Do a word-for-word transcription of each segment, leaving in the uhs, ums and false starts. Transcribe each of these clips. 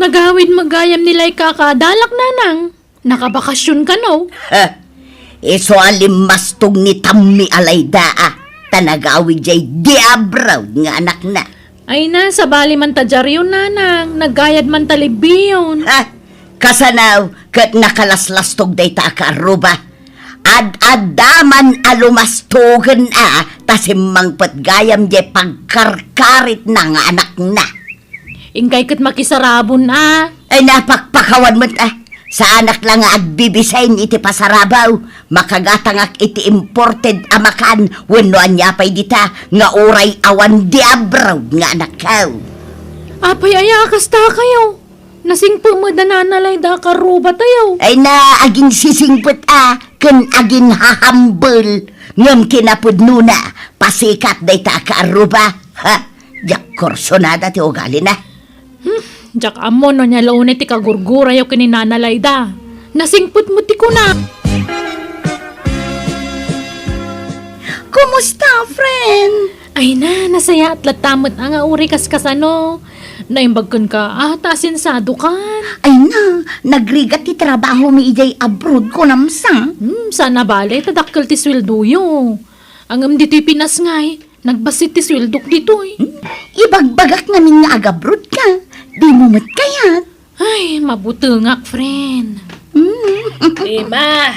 Nagawid met gayam ni Laika a kaadalak, nanang. Nakabakasyon kano? Ha? Isu a limmastog ni Tammi a Layda a, ta nagawid jay di abroad nga anakna. Ay na, sabali man ta diaryon, nanang. Naggayad man ta libbiyon. Ha? Kasano ket nakalaslastog dayta a kaarruba? Ad-adda man a lumastogen a, ta simmangpet gayam jay pagkarkaritna nga anakna. Inkay ket makisarabon a. Ay, napakpakawan met a. Saanak la nga agbibisay iti pasarabo. Makagatangak iti imported a makan wenno ania pay dita nga uray awan di abroad nga anakko. Apay aya a kasta kayo? Nasingpet met da Nana Layda a kaarrubatayo. Ay na, aginsisingpet a, ken aginhahambel. Ngem kinapudnona, pasikat dayta a kaarruba. Ha? Diak kursunada ti ugalina. Hmm, diak ammo no ania la unay ti kagurgurayo ken ni Nana Layda. Nasingpet met ti kuna. Kumusta, friend? Ay na, nasayaat latta met a nga uray kaskasano. Naimbag kenka a, ta asensiadokan. Ay na, nagrigat ti trabahomi idiay abroad, kunamsa. Hmm, saan a bale, ta dakkel ti sueldoyo. Ngem ditoy Pinas ngay, nagbassit ti sueldok ditoy. Hmm? Ibagbagak ngamin nga agabroad ka. Dimo met kayat. Ay, mabutengak, friend. Mm. Ima,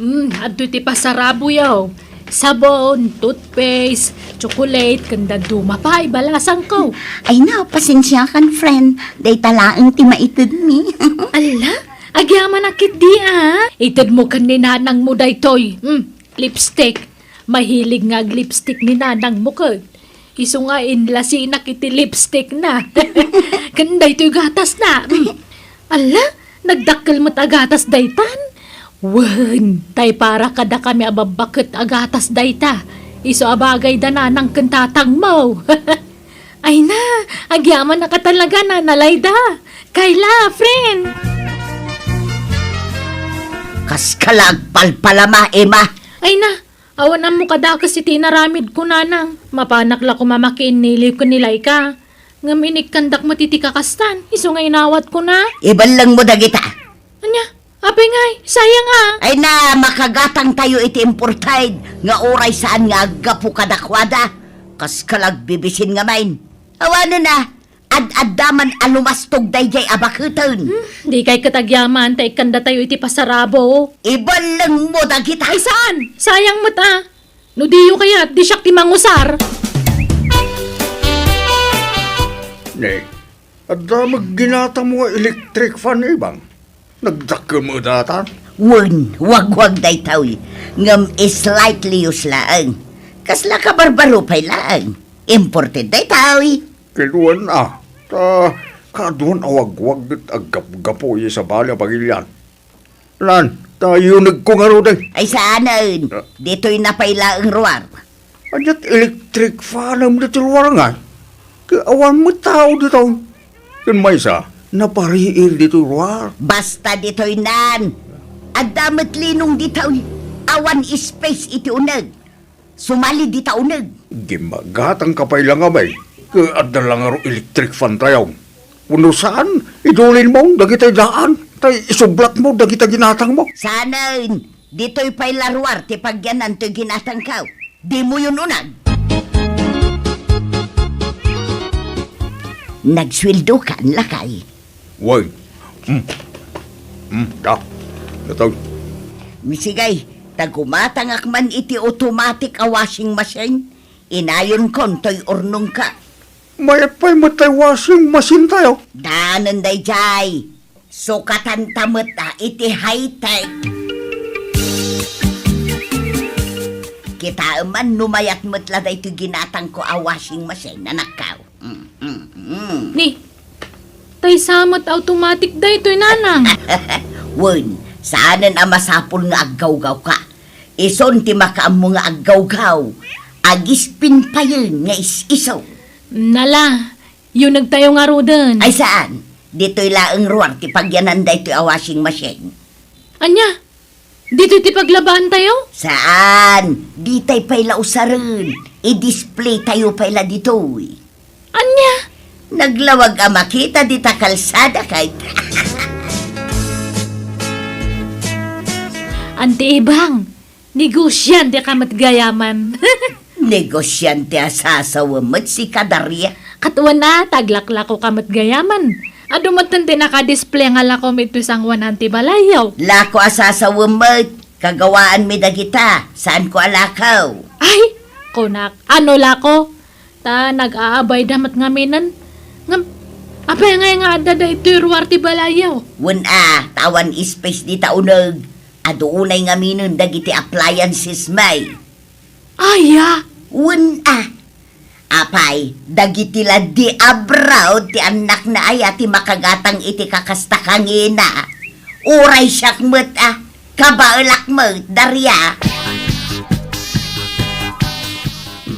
mm, adtoy ti pasaraboyo. Sabon, toothpaste, chocolate, ken dadduma pay balasangko. Ay na, pasensiakan, friend. Dayta laeng ti maitedmi. Alla, agyamanak ketdi a. Itedmo ken ni nanangmo daytoy. Mm, lipstick. Mahilig nga aglipstick ni nanangmo ket. Isu nga inlasinak iti lipstickna. Ken daytoy gatasna. Mm. Alla, nagdakkel met a gatas daytan. Wen, tay para kadakami a babbaket a gatas dayta. Isu a bagay da nanang ken tatangmo. Ay na, agyamanak a talaga, Nana Layda. Kayla, friend. Kaska la agpalpalama, Ima. Ay na, awan ammo kadakes iti inaramidko, nanang. Mapanak la koma makiinniliw ken ni Laika. Ngem inikkandak met iti kakastan, isu nga inawatkona. Ibellengmo dagita. Ania? Apay ngay, sayang a. Ay na, makagatangtayo iti imported nga uray saan nga aggapu kadakuada. Kaska la agbibisin ngamin. Awanen a, ad-adda man a lumastog daydiay a baketen. Hmm, dikay ket agyaman ta ikkandatayo iti pasarabo. Ibellengmo dagita. Ay saan? Sayang met a. No diyo kayat, di siak ti mangusar. Ne, adda met ginatangmo nga electric fan, Ibang? Nagdakkel met daytan? Wen, wagwag daytoy. Ngem slightly used laeng. Kasla kabarbaro pay laeng. Imported daytoy. Kinuen a, ta kaaduan a wagwag ket aggapgapu iti sabali a pagilian. Lan, ta yunegko ngaruden. Ay, saanen. Ah. Ditoyna pay laeng ruar. Ania't electric fanem ditoy ruar ngay? Ket awan met tao ditoy. Ken maysa, napariir ditoy ruar. Basta ditoynan. Adda met linong ditoy. Awan space iti uneg. Sumali dita uneg. Gimmagatangka pay la ngamin, ket adda la ngarud electric fan tayo. Wenno saan, idulinmo dagitay daan, tay isublatmo dagita ginatangmo. Saanen, ditoy pay la ruar ti pagyanan toy ginatangko. Dimoyon uneg. Nagsueldokan, lakay. Wen. Hmm. Hmm, da. Datoy. Wen, sige, ta gumatangak man iti automatic a washing machine, inayonkon toy urnongko. Mayat pay met tay washing machine tayo. Daanen daydiay. Sukatanta met a iti high-tech. Kitaem man no mayat met la daytoy ginatangko a washing machine, anakko. Mm, mm, mm. Ni, tay sa met automatic daytoy, nanang. Wen, saanen a masapul nga aggawgawka. Isun ti makaammo nga aggawgaw. Agispinpayen nga is-isu. Nala, yunegtayo ngaruden. Ay, saan? Ditoy laeng ruar ti pagyanan daytoy a washing machine. Ania? Ditoy ti paglabaantayo? Saan? Ditay pay la usaren. I-display tayo pay la ditoy. Ania? Naglawag a makita dita kalsada kay. Anti Ibang, negosiante ka met gayaman. Negosiante a sasawem met sika, Daria. Ket wen a, ta aglaklako ka met gayaman. Adu metten ti nakadisplay nga lakom iti sangoanan ti balayyo. Lako a sasawem met, kagawaanmi dagita, saanko a lakaw. Ay, kunak, ano lako? Ta nag-aabayda met ngaminen. Ngem, apay ngay nga adda daytoy ruar ti balayyo? Wen a, ta awan space dita uneg. Adu unay ngaminen dagiti appliances, may. Aya? Wen a. Apay, dagiti la di abroad ti annakna aya ti makagatang iti kakasta kangina. Uray siak met a, kabaelak met, Daria.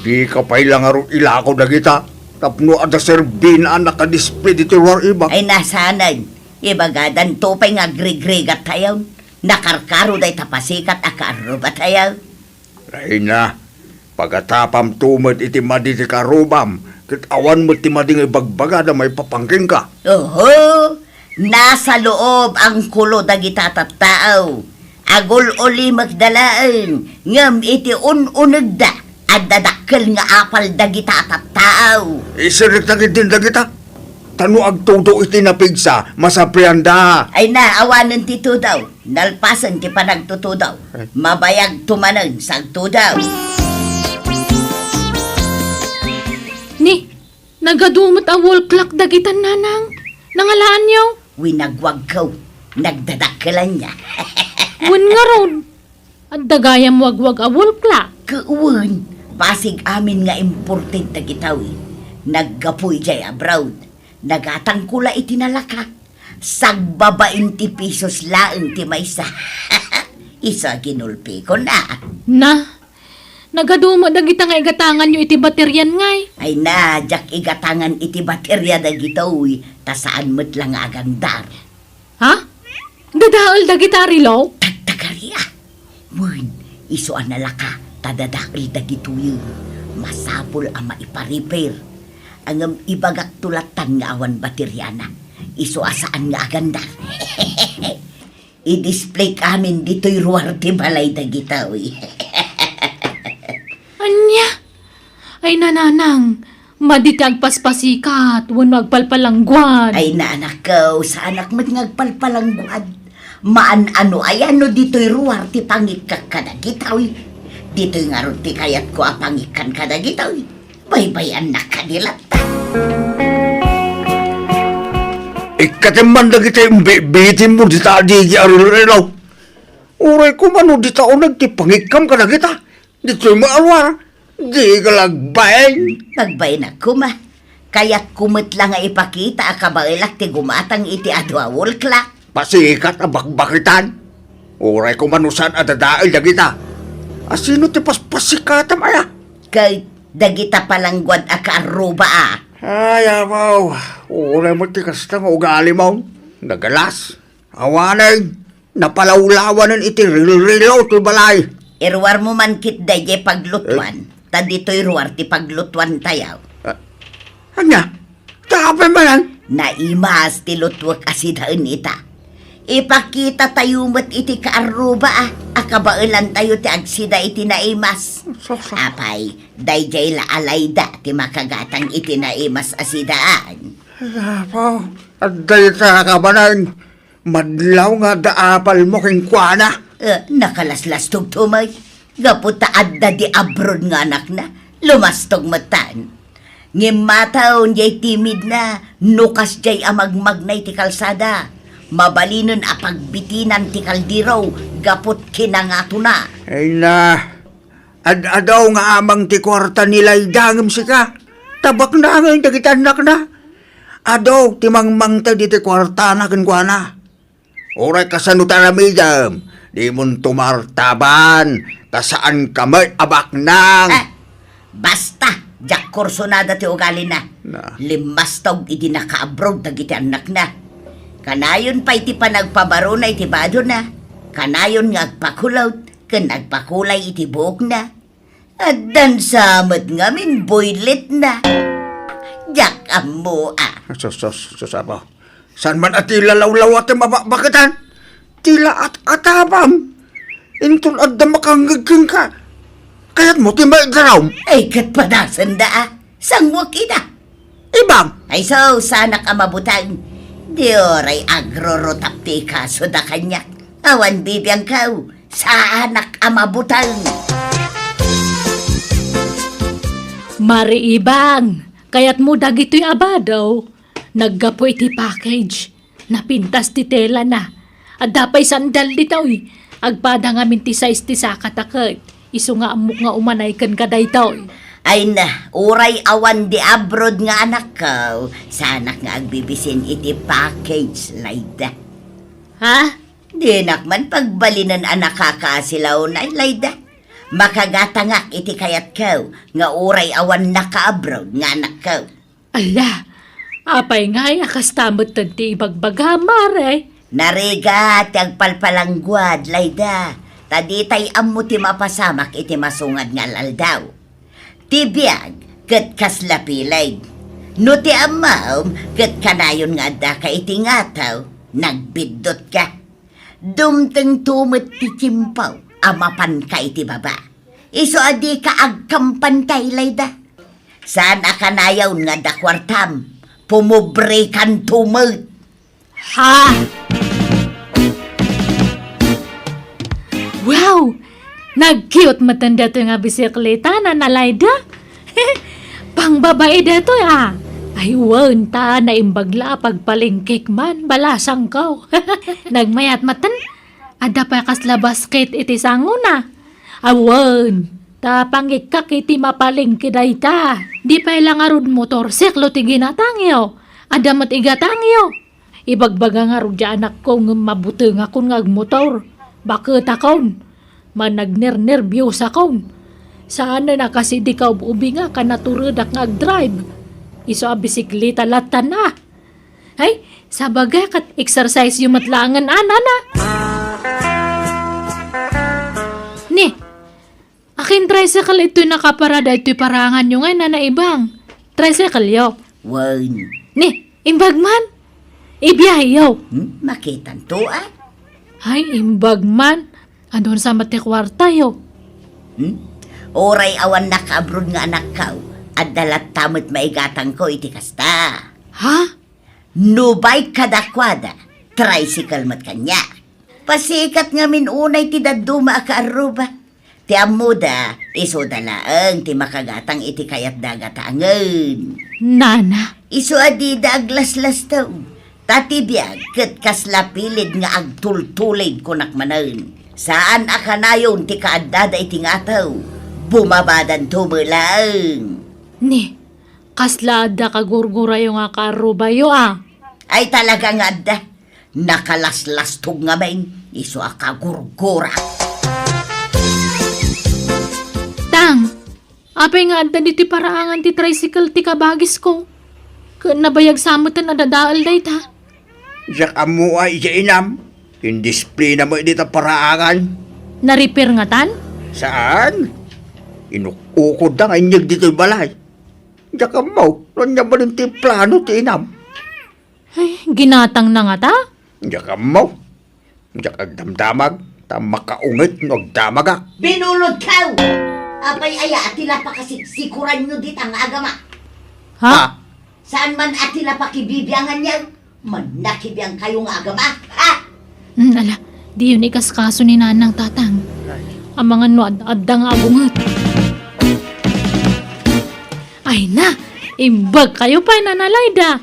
Dika pay la ngarud ilako dagita, tapno adda serbina a nakadisplay ditoy ruar, Ibang. Ay, nasanen. Ibagadanto pay nga agrigrigat tayon. Nakarkaro dayta pasikat a kaarrubatayo. Ay na, pagatapamto met iti madi ti karrubam, ket awan met ti madi nga ibagbagada maipapan kenka. Oho, nasa loob angkulo dagita tattao. Agul-ulimekda laeng, ngem iti un-unegda, adda dakkel nga apal dagita tattao. Isirikta ketdin dagita. Ta no agtudo iti napigsa, masaprianda. Ay na, awanen ti tudaw. Nalpasen ti panagtutudaw. Ay. Mabayagto manen sa agtudaw. Ni, nagadu met a wall clock dagitan, nanang. Nangalaanyo? Winagwagko. Nagdadakkelanna. Wen ngarud. Adda gayam wagwag a wall clock. Ket wen, basig amin nga imported dagitoy. Naggapu idiay abroad. Nagatangko la iti nalaka. Sagbabain ti pesos laeng ti maysa. Isu a ginulpikon a. Na, nagadu met dagita nga igatanganyo iti baterian ngay. Ay na, diak igatangan iti bateria dagitoy, ta saan met la nga agandar. Ha? Dadael dagita relo? Tagtagari a. Wen, isu a nalaka, ta dadael dagitoy. Masapul a maipa-repair. Ngem ibagakto lattan nga awan bateriana. Isu a saan nga agandar. I-display amin ditoy ruar ti balay dagitoy. Ania? Ay, nanang, madi ti agpaspasikat wenno agpalpalangguad. Ay, nanakko, saanak met nga agpalpalangguad. Maan-ano aya no ditoy ruar ti pangikkak kadagitoy. Ditoy ngarud ti kayatko a pangikkan kadagitoy. Baybay-annak kadi latta. Ikkatem man dagiti imbibitinmo dita adigi a rilrilaw. Uray koma no dita uneg ti pangikkam kadagita. Ditoy maaruar, di ka lagbain. Nagbain a koma. Kayatko met la nga ipakita a kabaelak ti gumatang iti adu a wall clock. Pasikat a bakbakitan. Uray koma no saan a dadael dagita. Asino ti paspasikatam aya? Ket dagita palangguad a kaarruba a. Ay, abaw. Uray met ti kasta nga ugalimo. Nagalas. Awanen, napalawlawanen iti rilrilaw ti balay. Iruarmo man ketdi daydiay paglutuan, eh? Ta ditoy ruar ti paglutuantayo. Ah, ania? Ta apay manen? Naimas ti lutuek a sidaen ita. Ipakitatayo met iti kaarruba a, a kabaelantayo ti agsida iti naimas. Sus, sus. Apay, daydiay la a layda ti makagatang iti naimas a sidaan. Apo, adda ita a kabaelan. Madlaw nga adda apalmo kenkuana. Eh, nakalaslastogto met. Gapu ta adda di abroad nga anakna, lumastog metten. Ngem mataw diay timidna, no kasdiay a magmagna iti kalsada, mabalinen a pagbitinan ti kaldero gapu ti kinangatona. Ay na, ad-adaw nga amang ti kuarta ni Layda ngem sika. Tabakna ngay dagiti annakna. Adu ti mangmangted iti kuartana kenkuana. Uray kasano ti aramidem, dimon tumartaban, ta saanka met a baknang. Ah, basta, diak kursonada ti ugalina. Na. Limmastog idi nakaabroad dagiti annakna. Kanayon pay ti panagpabarona iti badona. Kanayon nga agpakulot ken agpakulay iti buokna. Addan sa met ngamin boyletna. Diak ammo a. Sus, sus, sus, Apo. Saan man a ti lalawlawa ti mabakbaketan? Ti la at-atabam. Inton adda makangngeg kenka, kayatmo ti maigaraom? Ay, ket padasenda a. Sanguak ida. Ibang. Ay, so, saanak a mabuteng. Di uray agrurutap ti ikasoda kaniak. Awan bibiangko, saanak a mabuteng. Mari Ibang, kayatmo dagitoy a bado? Naggapu iti package. Napintas ti telana. Adda pay sandal ditoy. Agpada ngamin ti size ti sakata ket isu nga ammok nga umanay kenka daytoy. Ay na, uray awan di abroad nga anakko, saanak nga agbibisin iti package, Layda. Ha? Dinak man pagbalinen a nakakaasilaw, Layda. Makagatangak iti kayatko nga uray awan nakaabroad nga anakko. Ala, apay ngay a kasta metten ti ibagbaga, Mare? Narigat ti agpalpalangguad, Layda, ta ditay ammo ti mapasamak iti masungad nga al-aldaw. Ti biag ket kasla piled. No ti ammom ket kanayon nga addaka iti ngataw, nagbiddutka. Dumtengto met ti tiempo a mapanka iti baba. Isu a dika agkampantay, Layda. Saan a kanayon nga adda kuartam, pumobrekanto met. Ha? Wow! Nag-cute metten daytoy nga bisikleta, Nana Layda. Pangbabai daytoy, a. Ay, wen, ta naimbag la a pagpalengkek man, balasangko. Nagmayat metten, adda pay kasla basket iti sangona. Awan, ta pangikkak iti mapalengke dayta. Di pay la ngarud motorsiklo ti ginatangyo. Adda met igatangyo. Ibagbaga ngarud ti anakko ngem mabutengakon nga agmotor. Baketakon. Managnernerbiosakon. Saanen a kas idi kaub-ubingak a naturedak nga agdrive. Isu a bisikleta latta na. Ay, sabagay ket exercise-yo met laengen, a, Nana. Ni, akin tricycle itoy nakapara daytoy paraanganyo ngay, Nana Ibang? Tricycle-yo? Wen. Ni, imbag man. Ibiyaheyo. Hmm? Makitanto, a? Ay, imbag man. Adun sa met ti kuartayo? Hmm? Uray awan nakaabroad nga anakko, adda latta met maigatangko iti kasta. Ha? No bike kadakuada, tricycle met kaniak. Pasikat ngamin unay ti dadduma a kaarruba. Ti ammoda, isuda laeng ti makagatang iti kayatda a gatangen. Nana. Isu a dida aglaslastog. Ta ti biag ket kasla piled nga agtultulid, kunak manen. Saan a kanayon ti kaaddada iti ngataw. Bumabadanto met laeng. Ni, kasla adda kagurgurayo nga kaarrubayo, a? Ay, talaga nga adda. Nakalaslastog ngamin, isu a kagurgura. Tang, apay nga adda ditoy paraangan ti tricycle ti kabagisko? Ket nabayag sa meten a dadael dayta. Diak ammo a idiay inam. Indisplina met dita paraangan. Na-repair ngatan? Saan? Inuk-ukodda nga inyeg ditoy balay. Diak ammo no ania manen ti plano ti inam. Ay, ginatangna ngata? Diak ammo. Diak agdamdamag, ta makaunget no agdamagak. Binulodko! Apay aya a ti la pakasiksikuranyo dita nga agama? Ha? Ha? Saan man a ti la pakibibianganyo? Mannakibiangkayo nga agama, ha? Hmm, ala, diyo ni kaskaso ni Nanang, Tatang. Amangan no ad-, adda nga agunget. Ay na, imbag kayo pay, Nana Layda.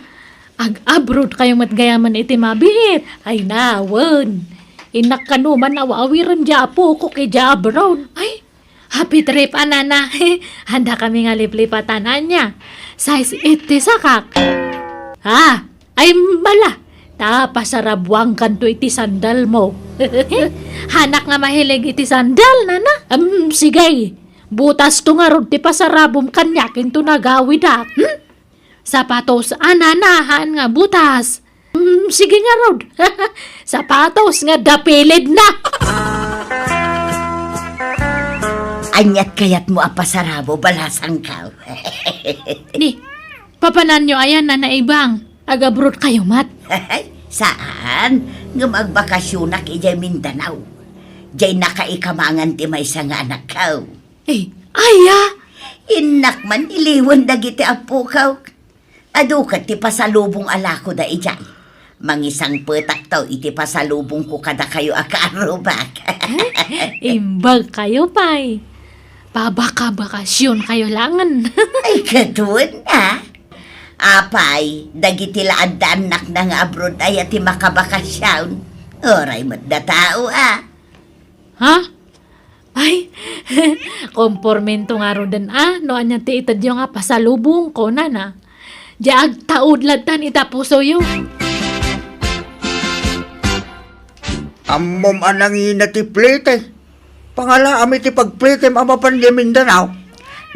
Ag-abroad kayo met gayamen iti mabiit. Ay na, wen. Innak kano man awa-awiren di apokok idiay abroad. Ay, happy trip, a, Nana. Handa kami nga liplipatan, ania. Size eight ti sakak. Ha? Ay, mala. Ta pasarabuangkanto iti sandal mo. Hanak nga mahilig iti sandal, Nana. Em, sige. Butasto ngarud ti pasarabum kaniak inton agawidak. Hmm? Sapatos a nanahan nga butas. Mm, sige ngarud. Sapatos nga dapilid na. Aniat kayatmo a pasarabo, balasangko? Ni, Papananyo aya, Nana Ibang? Ag-abroad kayo met? Saan? Ngem agbakasyonak idiay Mindanao. Diay nakaikamangan ti maysa nga anakko. Eh, aya? Innak man iliwen dagiti appokaw. Adu ket ti pasalubong a lakoda idiay. Mangisangpetakto iti pasalubongko kadakayo a kaarrubak. Imbag kayo pay. Pabakabakasyon kayo langen. Ay, ket wen a. Apay, dagiti la adda annakna nga abroad aya ti makabakasyon. Uray met da tao a. Ha? Ay, kompormento ngaruden a, no ania ti itedyo nga pasalubong, kunana. Diay agtaud lattan ita pusoyo. Ammom a nangina ti plete. Pangalaam iti pagpletem a mapan idiay Mindanao.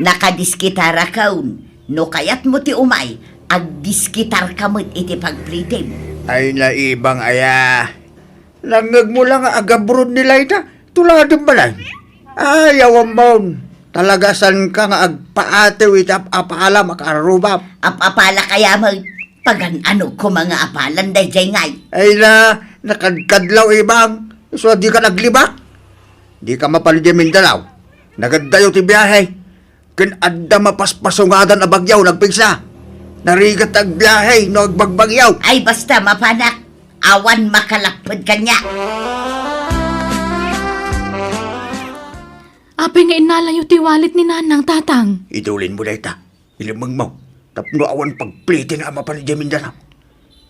Nakadiskitarakon. No kayatmo ti umay, agdiskitarka met iti pagpletem. Ay, naibang aya. Nangngegmo la nga agabroad ni Laida, tuladem balay. Ay, awammon. Talaga saanka nga agpaatew iti ap-apalam a kaarrubam. Ap-apala kaya met? Pagan-anog koma nga apalan daydiay ngay. Ay na, nakadkadlaw, Ibang. Isu a dika naglibak. Dika mapan idiay Mindanao. Nagaddayo ti biahe. Ken adda mapaspasungadan a bagyo nagpigsa. Narigat ta agbiahe no agbagbagyo. Ay, basta mapanak. Awan makalapped kaniak. Apay nga innalayo ti wallet ni Nanang, Tatang? Idulinmo dayta. Ilemmengmo. Tapno awan pagplete nga a mapan idiay Mindanao.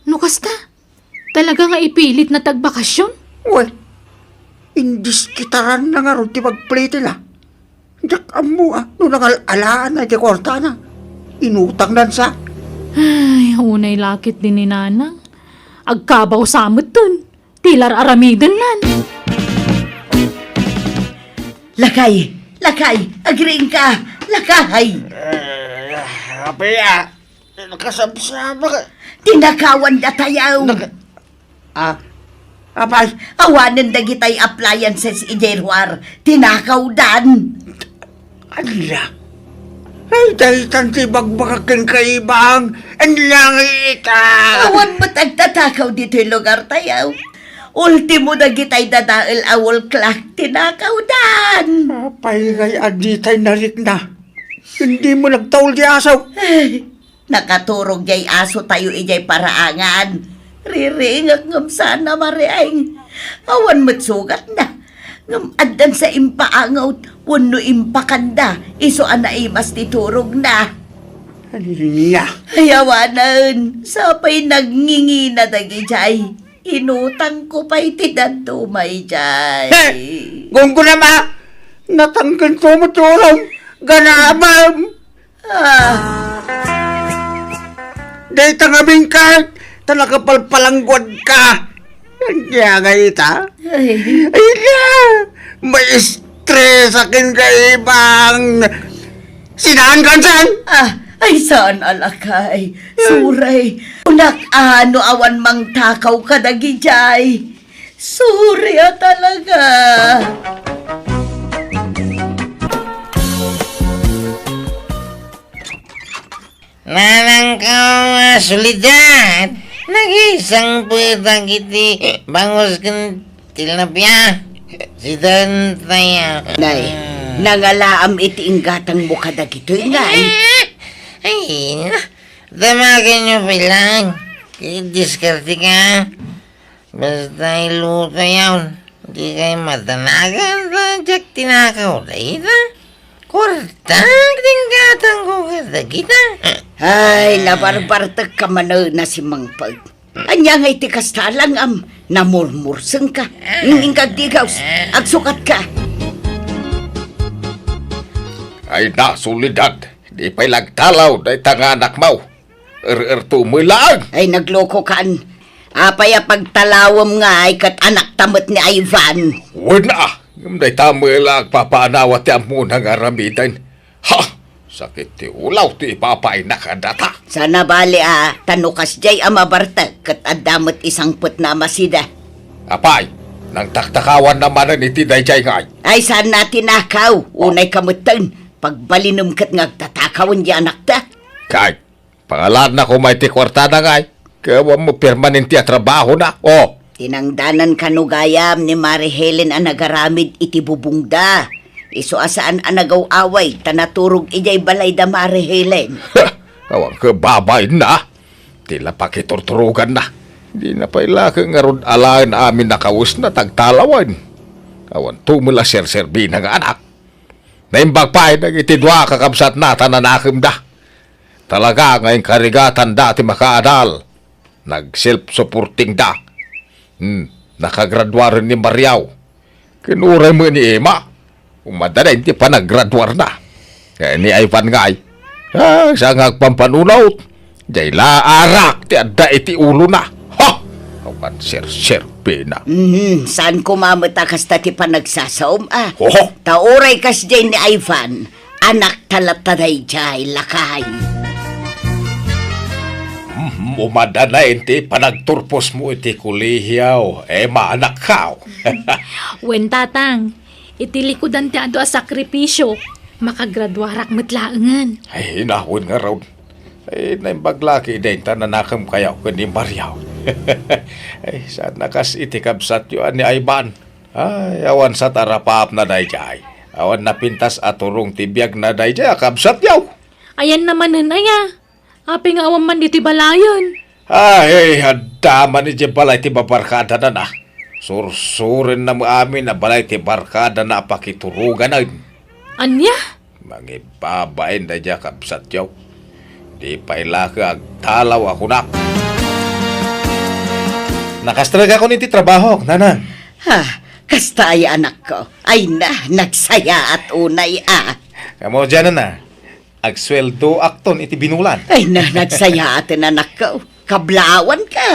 No kasta, talaga nga ipilitna ti agbakasyon? Wen, indiskitaranna ngarud ti pagpletina. Diak ammo a no nangal-alaanna iti kuartana. Inutangnan sa. Ay, unay la ketdi ni Nanang. Agkabaw sa metten. Ti la ar-aramidennan. Lakay! Lakay! Agriingka! Lakay! Eh, apay a? Nakasabsabak. Tinakawan datayo. Naka-, ah, apay? Awanen dagitay appliances idiay ruar. Tinakawdan. Ala. Ay, daytan ti ibagbagak kenka, Ibang. Ania ngay ita? Awan met agtatakaw ditoy lugartayo. Ultimo dagitay dadael a wall clock, tinakawdan. Apay ngay a ditay narikna? Dimo nagtaul ti aso. Ay, nakaturog jay asotayo idiay paraangan. Riringek ngem saan a marieng. Awan met sugatna. Ngem addan sa impaangot wenno impakanda isu a naimas ti turogna. Ania? Ay, awanen, sa pay nagngingina dagidiay. Inutangko pay ti dadduma idiay. He! Gunggonam a! Natangkenko met ti urom! Ganabem! Ah. Dayta ngaminka, ta nakapalpalangguadka. Ania ngay ita? Ay. Ay na! Maistresak kenka, Ibang! Sinaankan saan? Ah, ay saan a lakay. Suray. Kunak a no awan mangtakaw kadagidiay. Sorry a talaga. Nanangko a Soledad, nagisangpetak iti bangus ken tilapia. Sidantayo. Nay, nangalaam iti inggatangmo kadagitoy, nay. Ay, na, damagenyo pay laeng. Diskarte ka. Basta iluto yaon, dikay matanagan ta diak tinakaw dayta. Kuartak ti inggatangko kadagita. Ay, nabarbartekka manen a simmangpet. Ania ngay ti kasta a lang-am? Namurmursengka. Ngem inka agdigaws, agsukatka. Ay na, Soledad, di pay la agtalaw dayta nga anakmo. Er-erto met laeng. Ay, naglokokan. Apay a pagtalawem ngay ket anakta met ni Ivan? Wen a, ngem dayta met la agpapaanawa ti ammona nga aramiden. Ha! Sakit ti ulaw ti ipapainak a data. Saan a bali a, ta no kasdiay a mabartek ket adda met isangpetna a masida. Apay, nangtaktakawanna manen iti daydiay ngay? Ay, saanna a tinakaw, unay ka metten. Pagbalinem ket nga agtatakawen ti anakta. Kay, Pangalanna koma iti kuartada ngay. Kawam mo permanente a trabahona. Oh. Tinangdanan kano gayam ni Mari Helen a nagaramid iti bubongda. Isu a saan a nagaw-away ta naturog idiay balay da Mari Helen. Awan ka babain na. Ti la pakiturturugan na. Di na pay la ka ngarud alaen amin a kawes na tagtalawen. Awan tumel a serserbi na nga anak. Naimbag pay dagiti dua kakabsatna ta nanakemda. Talaga nga inkarigatanda ti makaadal. Nag-self-supporting da. Hmm, nakagraduaren ni Mariaw. Ken uray met ni Emma. Umadanen ti panagraduarna. Eh, ni Ivan ngay. Ah, sa nga agpampanunot. Jay la arak ti adda iti ulona. Ha! Awan serserbina. Mhm, saan koma met a kasta ti panagsasaom, ah. Oho. Ta uray kasdiay ni Ivan, anak talatta dayjay, lakay. Mhm, umadanen ti panagturposmo iti kolehio, Emma, anakko. Wen, Tatang, iti likudan ti adu a sakripisio, makagraduarak met laengen. Ay, inawen ngarud. Ay, naimbag la ketdin ta nanakemkayo ken ni Mariaw. Ay, saan a kas iti kabsatyo a ni Ivan. Ay, awan sa tarapapna dayjay. Awan napintas a turong ti biagna dayjay a kabsatyo. Ayanna manen aya? Apay nga awan man ditoy balayen? Ay, adda man idiay balay ti babarkadana. Sursurenna met amin a balay ti barkadana a pakituroganen. Ania? Mangibabain daydiay a kabsatyo. Di pay la ka agdalaw a kunak. Nakastrek ako iti trabahok, nanang. Ha, kasta ay anakko. Ay na, nagsayaat unay a. Kamo diyan na. Agsueldoakton iti binulan. Ay na, nagsayaaten, anakko. Kablawan ka.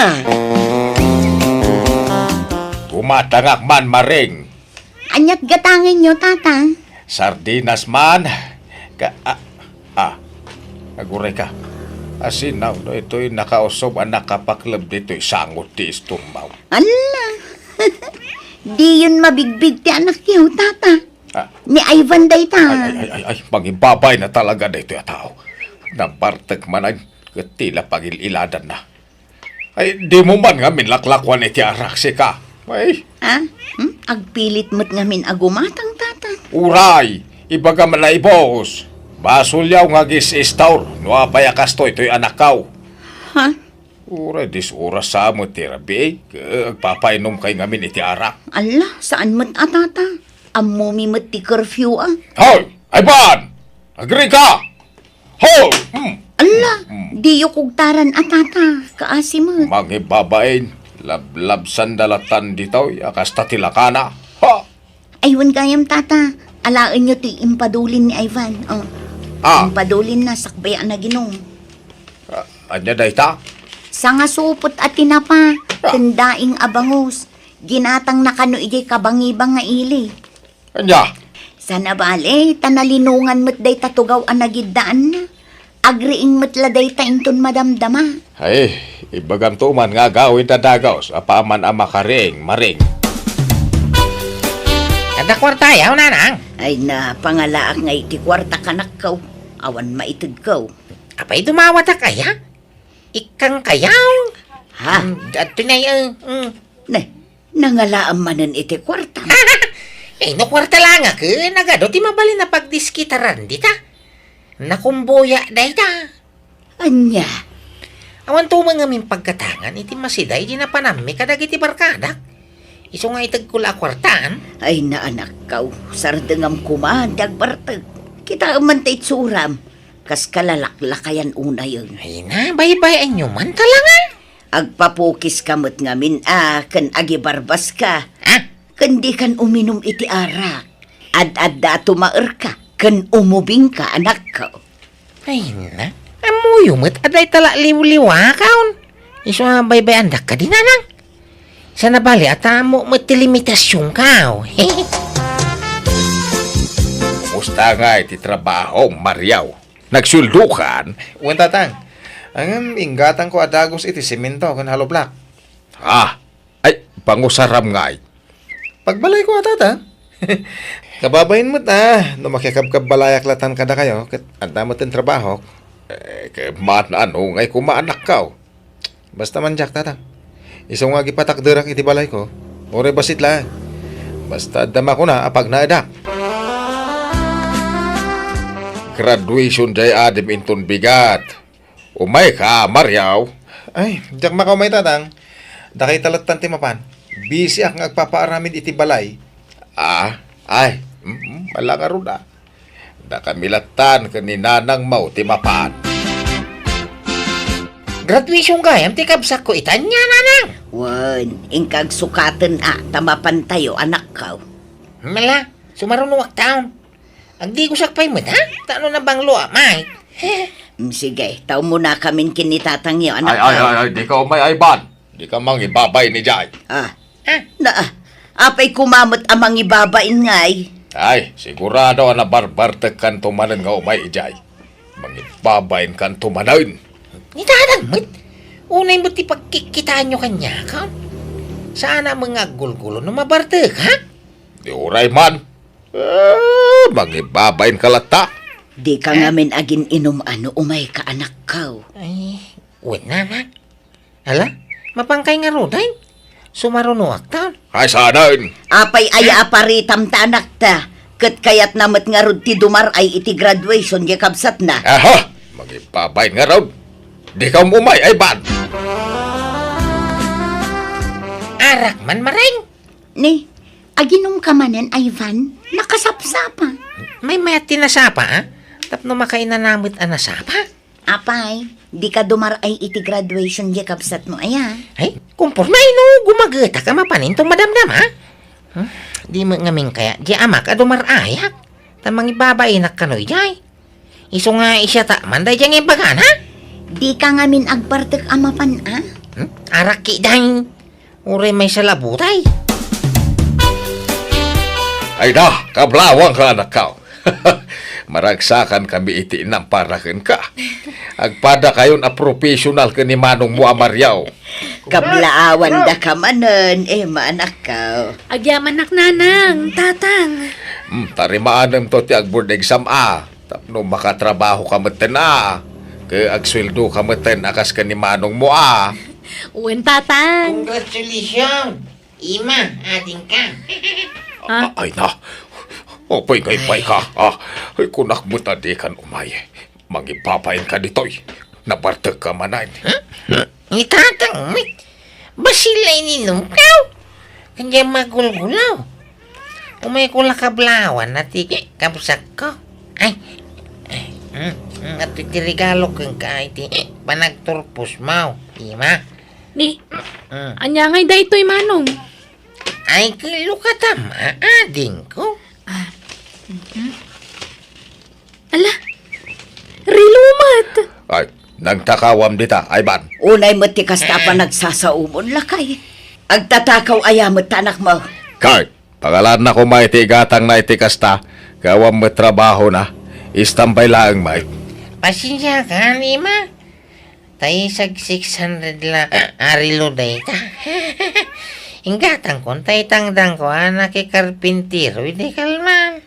Tumatangak man, Maring. Aniat gatangenyo, Tata? Sardinas man. Ka, ah, ah. Aguray ka. Asinaw no itoy nakausob a nakapakleb ditoy sangot ti istorbaw. Ala. Diyon mabigbig ti anakyo, Tata. Ah. Ni Ivan dayta. Ay, ay, ay, ay, ay, mangibabay na talaga daytoy a tao. Nabartek manen, ket tila pagil-iladanna. Ay, dimo man ngamin laklakuan iti arak, sika. Ay. Ah? Hmm? Agpilit met ngamin a gumatang, Tata. Uray, ibaga man a ibus. Basolyaw nga agis-istor, no apay a kastoy toy anakkaw. Ha? Uray, dis oras sa met ti rabii, ket agpapainom kay ngamin iti arak. Ala, saan met a, Tata? Ammomi met ti curfew, a. Hoy! Ivan! Agrika! Hoy! Hmm. Ala, hmm. Diyo kugtaran a, Tata. Kaasi met. Mangibabain, lablabsanda latan ditoy, a kasta ti lakana. Ha! Ay, wen gayam, Tata. Alaenyo ti impadulin ni Ivan. Oh. Ah. Impadulin na, sakbay a naginom. Ah, ania dayta? Sangasupot a tinapa, ah, ken daing a bangus. Ginatangna kano idiay kabangibang nga ili. Ania? Sana bale, ta nalinongan met dayta tugaw a nagiddaanna. Agriing met la dayta inton madamdama. Ay, ibagamto man nga agawid a dagus, apaman a makariing, Maring. Adda kuartayaw, nanang? Ay na, pangalaak nga iti kuarta kanakkaw. Awan maitedkaw. Apay dumawatak aya? Ikkang kayaw? Ha? Mm, adto na, eh, mm. Ne, nangalaam manen iti kuarta. Eh, no kuarta la nga ken, nagadu ti mabalin a pagdiskitaran dita. Nakumboya dayta. Ania? Awan tumo ngamin pagkatangan iti masida idi napanammi kadagiti barkadak. Isu nga itedko la a kuartaan. Ay, naanakkaw, sardengam koma, di agbartek. Kitaem man ta itsuram. Kas kalalaklakayan unayen. Ay na, baybay-anyo man talaga. Agpapukiska met ngamin a ken agibarbaska. Ha? Ken dikan uminum iti arak. Ad-adda a tumaerka ken umubingka, anakko. Ay na, ammoyo met a dayta la liwliwakon. Isu a baybay-andak kadi, nanang. Sana bale a tammo met ti limitasionkaw. Kumusta ngay ti trabaho, Mariaw? Nagsueldokan? Wen, Tatang. Ngem inggatangko a dagus iti semento ken hollow block. Ah, ay, pangusaram ngay. Pagbalayko a, Tatang. Kababain met a, no makikabkabbalayak latan kadakayo, ket adda met ti trabahok. Eh, ket man, ano ngay koma, anakko? Basta man diak, tatang. Isu nga agipatakderak iti balayko. Uray bassit laeng. Basta adda makuna a pagnaedak. Graduation diay adim inton bigat. Umayka, Mario. Ay, diak makaumay, tatang. Dakayta lattan ti mapan. Bisiak nga agpapaaramid iti balay. Ah, ay, mm, ala ngarud a. Dakami lattan ken ni nanangmo ti mapan. Graduation gayam ti kabsatko ita, ania, nanang? Wen, inka agsukaten a, ta mapantayo, anakko. Mala, sumarunoakton. Agdigosak pay met, ha? Ta no nabanglo a, may. Mm, sige, ta umunakamin ken ni tatangyo, anakko. Ay, ay, ay, ay, dika umay, Ivan. Dika mangibabain idiay. Ah. Ah. Na, apay koma met a mangibabain ngay? Ay, sigurado a nabarbartekkanto manen nga umay idiay. Mangibabainkanto manen. Ni tatang met? Unay met ti pagkikkitaanyo kaniak, ha? Saan a nga aggulgulo no mabartek, ha? Di uray man. Eh, mangibabainka latta. Dika ngamin agin-inum a no umayka, anakko. Ay, wen, anak. Ala, mapankay ngaruden? Sumarunoakton. Ay, saanen? Apay aya a paritam ta anakta? Ket kayatna met ngarud ti dumar-ay iti graduation diay kabsatna. Aha! Mangibabain ngarud. Dika umay, Ivan. Arak man, Maring. Ni, aginumka manen, Ivan? Nakasapsapa. Maymayat ti nasapa, a? Tapno makainana met a nasapa? Apay, dika dumar-ay iti graduation diay kabsatmo aya? Ay, kumporme no gumagetak a mapanen inton madamdama. Hmm? Di met ngamin kayat diay amak a dumar-ayak. Ta mangibabainak kano idiay. Isu nga siataman daydiay nga imbagana. Dika ngamin agbartek a mapan a? Hmm? Arak ketdin. Uray maysa la butay. Ay da, kablaawanka, anakko. Maragsakankami iti inampara kenka. Agpadakayon a professional ken ni manongmo a Mario. Kablaawandaka manen, Emma, anakko. Agyamanak, nanang, tatang. Hmm, tarimaanemto ti agboard exam a. Tapno makatrabahoka metten a, ket agsueldoka metten a kas ken ni manongmo a. Wen, tatang. Congratulations, Emma, adingka. Ha? A-, ay na. Apay nga imayka, a? Ay, kunak met a dikan umay. Mangibabainka ditoy. Nabartekka manen. Hmm? Ni tatang met. Bassit la ininumko. Ania nga agulgulo? Umayko la kablaawan a ti kabsatko. Ay, ay, mm, mm, adtoy ti regalo kenka iti panagturposmo, Emma. Ni, mm. Ania ngay daytoy, manong? Ay, ket lukatam, a, adingko. Ah, mhm. Ala, relo met. Ay, nagtakawam dita, Ivan. Unay met ti kasta a panagsasaomon, lakay. Agtatakaw aya met ta anakmo? Kay, pangalaanna koma iti igatangna iti kasta, ket awan met trabahona. Istambay laeng met. Pasensiakan, Emma. Ta isag six hundred la a relo dayta. Inggatangkon ta itangdanko a nakikarpintero idi kalman.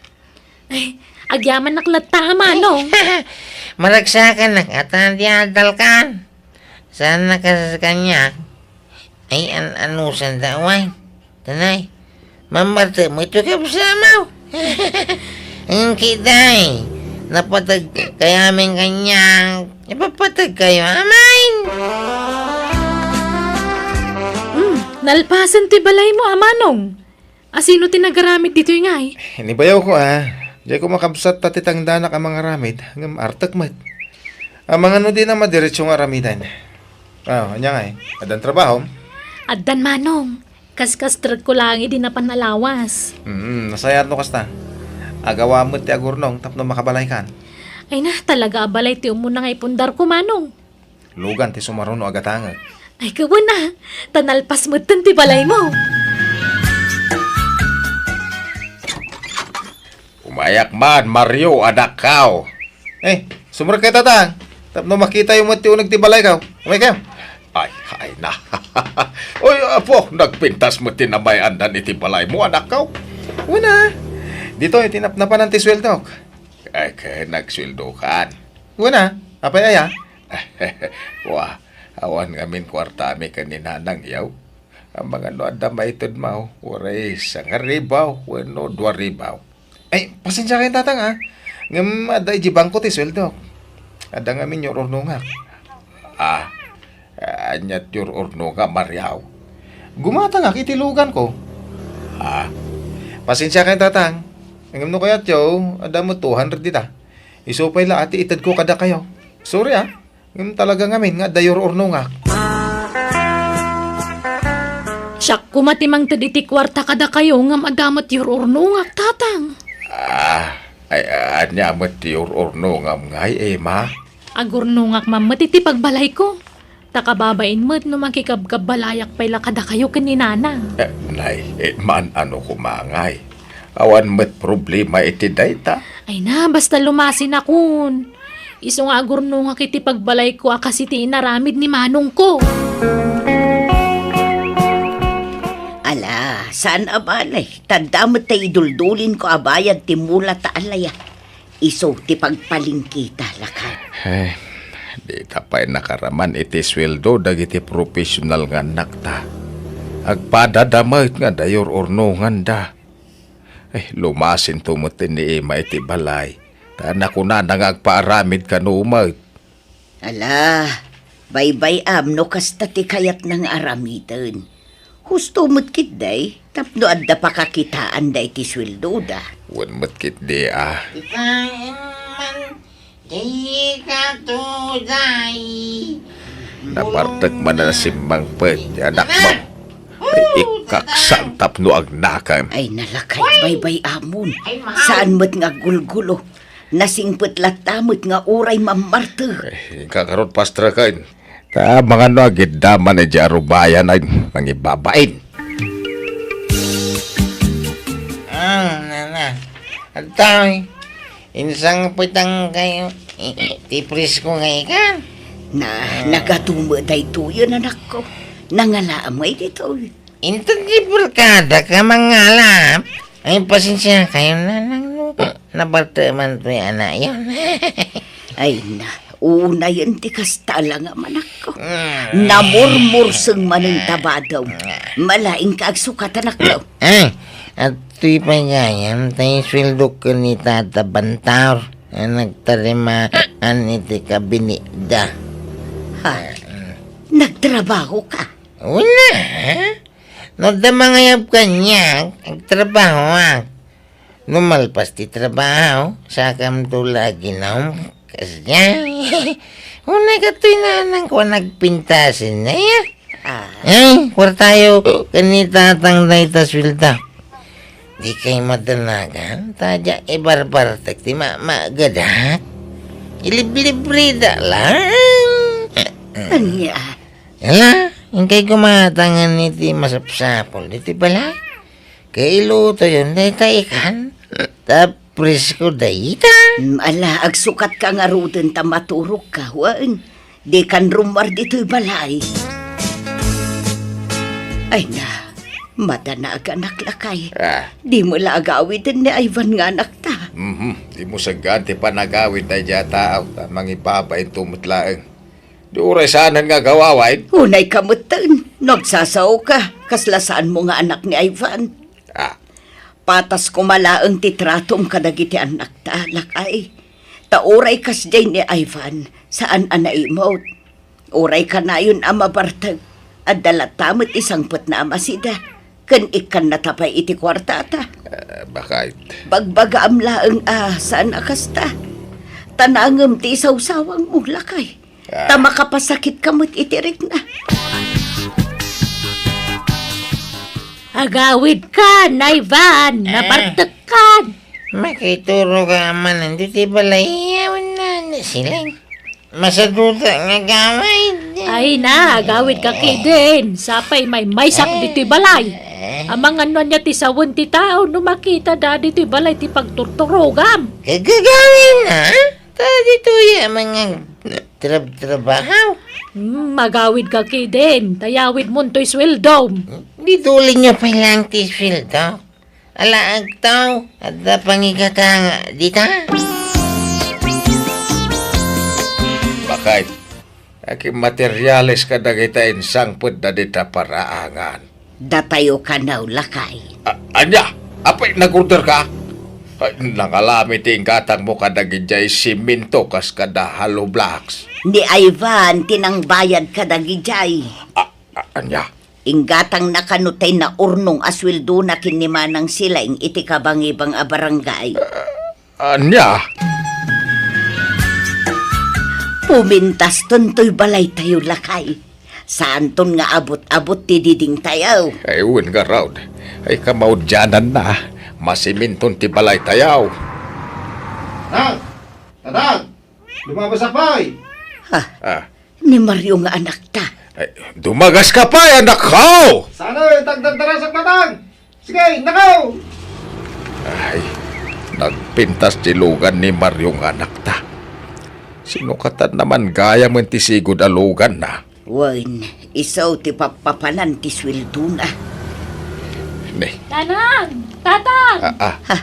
Ay, agyamanak latta a manong. Maragsakanak a ta di adalkan. Saan na kas kaniak? Ay, an-, anusanda, way. Tanay, mamartek met ti kabsatmo. Engki, day, napateg kay amin kaniak. Ipapateg kayo amin. Hmm, nalpasen ti balaymo a manong. A, sino ti nagaramid ditoy ngay? Ni bayawko, a. Diay ko makabsat ta ti tangdanak a mangaramid, ngem artek met. Amangan no dina madiretso nga aramiden. A, ania ngay? Addan trabahom? Addan, manong. Kaskastrekko laeng idi napan a lawas. Mm, nasayaat no kasta. Agawa met ti agurnong tapno makabalaykan. Ay na, talaga a balay ti umuna nga ipundarko, manong. Lugan ti sumaruno a gatangek. Ay, kawen a, ta nalpas metten ti balaymo. Umayak man, Mario, anakko. Eh, sumrekkayo, tatang. Tapno makitayo met ti uneg ti balayko. Umaykayo. Ay, ay na. Oy, apo, nagpintas met ti namay-andan iti balaymo, anakko. Wen a. Ditoy, ti napnapanan ti sueldok. Ay, ket nagsueldokan. Wen a. Apay aya? Wa, awan ngamin kuartami ken ni Nanang, yaw. Amangan no adda maitedmo, uray sangaribu wenno duaribu. Ay, pasensiakayon, Tatang, a. Ngem adda idiay bangko ti sueldok. Adda ngamin yur-urnongak. A, ania ti yur-urnongam, Maria? Gumatangak iti luganko. A, pasensiakayon, Tatang. Ngem no kayatyo, adda met two hundred dita. Isu pay la a ti itedko kadakayo. Sorry, a. Ngem talaga ngamin nga adda yur-urnongak. Siak koma ti mangted iti kuarta kadakayo ngem adda met yur-urnongak, Tatang. A, ay, ania met ti yur-urnongam ngay, Emma? Agurnongak man met iti pagbalayko. Ta kababain met no makikabkabbalayakak pay la kadakayo ken ni Nanang. E, nay, e, maan-ano koma ngay. Awan met problema iti dayta. Ay na, basta lumasinakon. Isu nga agurnongak iti pagbalayko a kas iti inaramid ni manongko. Ala, saan a bale. Ta adda met ti iduldulinko a bayad ti mula ta alaya. Isu ti pagpalingkita, lakay. Ay, dita pay nakaraman iti sueldo dagiti professional nga annakta. Agpadada met nga adda yur-urnonganda. Ay, lumasinto met ni Emma iti balay. Ta nakunana nga agpaaramid kano met. Ala, baybay-am no kasta ti kayatna nga aramiden. Husto met ketdi, tapno adda pakakitaanda iti sueldoda. Wen met ketdi a. Ikaw man, di ka tuday. Nabartek man a nasimmangpet ti anakmo. Ay, ikkaksan tapno agnakem. Ay, nalakay, baybay-amon. Saan met nga aggulgulo. Nasingpet latta met nga uray mammartek. Eh, inka karot, pastreken. Ta amangan no agidda man idiay arubayan a mangibabain. Ah, nana. Adtoy, insangpetankayo ti presko nga ikan. Na, nagatumo daytoyen, anakko. Nangalaam ditoy. Inton ti barkada ka mangalap, ay, pasensiakayon, Nanang, no nabartek man toy anayon. Ay na, unayen ti kasta la nga manakko. Mm. Namurmurseng manen ta badom. Malaing ka agsukat, anakko. Ay, adtoy pay gayam, tay sueldok ken ni Tata Bantaur a nagtarimaan iti kabinetda. Ha? Nagtrabaho ka? Una, no adda mangayab kaniak, agtrabahoak. No malpas ti trabaho, sakamto la aginaw, kasdiay. Unay katoy nanangko a nagpintasen, aya? Ah. Eh, kuartayo, ken ni Tatang dayta sueldo. Dikay madanagan, ta diak ibarbartek ti mamagadak. Iliblibrida lang. Ania? Ala, inkay gumatangan iti masapsapul ditoy balay. Kailutoyon dayta ikan. Ta presko dayta. Mm, ala, agsukatka ngaruden ta maturogka, wen. Dikan rummuar ditoy balay. Ay na, madanagan, lakay. Ah. Dimo la agawiden ni Ivan nga anakta. Mhm. Dimo saggaan ti panagawid daydiay a tao, ta mangibabain to met laeng. Di uray saanen nga agaw-awaid. Unayka metten, no agsasaoka, kasla saanmo nga anak ni Ivan. Ah. Patas koma laeng ti tratom kadagiti annakta, lakay. Ta uray kasdiay ni Ivan, saan a naimut. Uray kanayon a mabartek, adda latta met ti sangpetna a masida, ken ikkannata pay iti kuartata. Ah, bakit? Bagbagaam laeng a saan a kasta. Ta nangem ti isawsawangmo, lakay. Ah. Ta makapasakitka met iti rikna. Agawidkan, Ivan, ah, nabartekkan. Makituroka manen ditoy balay, awan na, na siling. Masaduta nga agawid. Ay na, agawidka ketdin. Sapay maymaysak ditoy balay. Eh. Amangan no ania ti sawen ti tao no makitada ditoy balay ti pagturturogam. Kagagawin na? Ta ditoy a mga trab-trabaho. Hmm, agawidka ketdin. Ta yawidmon toy sueldom. Di tulinyo pay lang ti sueldo. Ala, agtaw, adda pangigata nga dita? Kay, akin materials kadagita insangpetda dita paraangan. Datayo kano, lakay. A-, ania? Apay, nag-order ka? Ay, nangalami ti inggatangmo kadagidiay siminto kas kada hollow blocks. Ni Ivan ti nangbayad kadagidiay. A-, a-, ania? Inggatangna kano tay naurnong a sueldona ken ni Manang Silaing iti kabangibang a barangay. Ania? Pumintaston toy balaytayo, lakay. Saanton nga abut-abut ti didingtayo. Ay, wen ngarud. Ay, kamaudiananna. Masiminton ti balaytayo. Tatang! Tatang! Dumagaska pay! Ha? Ah. Ni Mario nga anakta. Ay, dumagaska pay, anakko! Saan, eh, tagdagdarasak, Tatang? Sige, nakaw! Ay, nagpintas ti lugan ni Mario nga anakta. Sinukatan naman gayam ti sigud a luganna. Wen, isu ti pappapanan ti sueldona. Ne. Nanang! Tatang! Ah, ah. Ha?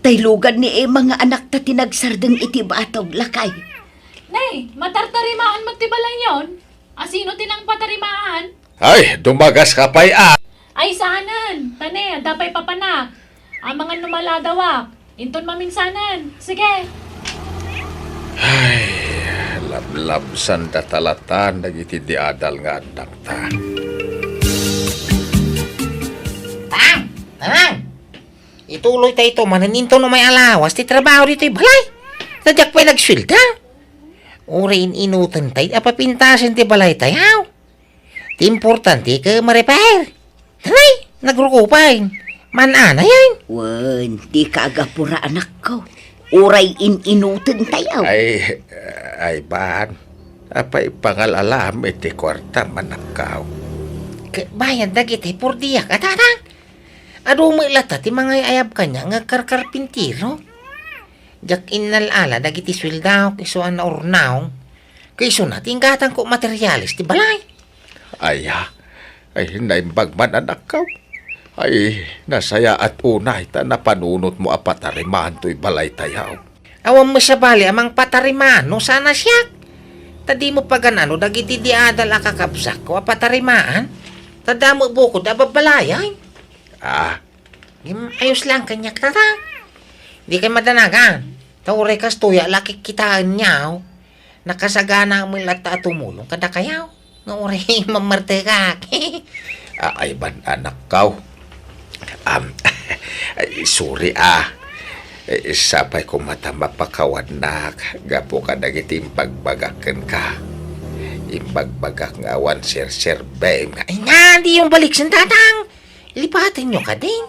Tay lugan ni Emma nga anakta ti nagsardeng iti batog, lakay. Ne, matartarimaan met ti balayyon? Asino ti nangpatarimaan? Ay, dumagaska pay, a. Ay, saanen. Ta ne, adda pay papanak. Amangan no maladawak. Inton maminsanen. Sige. Ay, lablabsanda talatan dagiti diadal nga annakta. Tang! Tang! Ituloyta ito manen inton umay a lawas ti trabaho ditoy balay. Ta diak pay nagsuelda. Uray in-inutentayo a papintasen ti balaytayo. Ti importante ket ma-repair. Tanay, nagruko pay. Man-anayen. Wen, dika agapura, anakko. Uray in-inutentayo. Ay, ay, ban. Apay pangal-alam iti kuarta, manakkaw. Ket bayad dagiti purdiak, a, Tatang. Adu met latta ti mangay-ayab kaniak nga agkarkarpintero. Diak innal-ala dagiti sueldok isu a naurnaw. Ket isuna ti inggatangko materiales ti balay. Aya, ay, naimbag man, anakko. Ay, nasayaat unay ta napanunotmo a patarimaan toy balaytayo. Awan met sabali a mangpatarimaan no saan a siak. Ta dimo pagan-ano dagiti diadal a kakabsatko a patarimaan. Ta adda met bukod a babbalayay. Ah. Ngem ayos laeng kaniak, Tatang. Dikay madanagan. Ta uray kastoy a la kikkitaenyo, nakasaganaak met latta a tumulong kadakayo. Nga uray mammartekak. Ay, ban, anakko. Am, ay, sorry, a. Eh, sapay koma ta mapakawannak gapu kadagiti imbagbagak kenka. Imbagbagak nga awan serserbem nga, ay nga, diyo baliksen, Tatang. Lipatenyo kadin.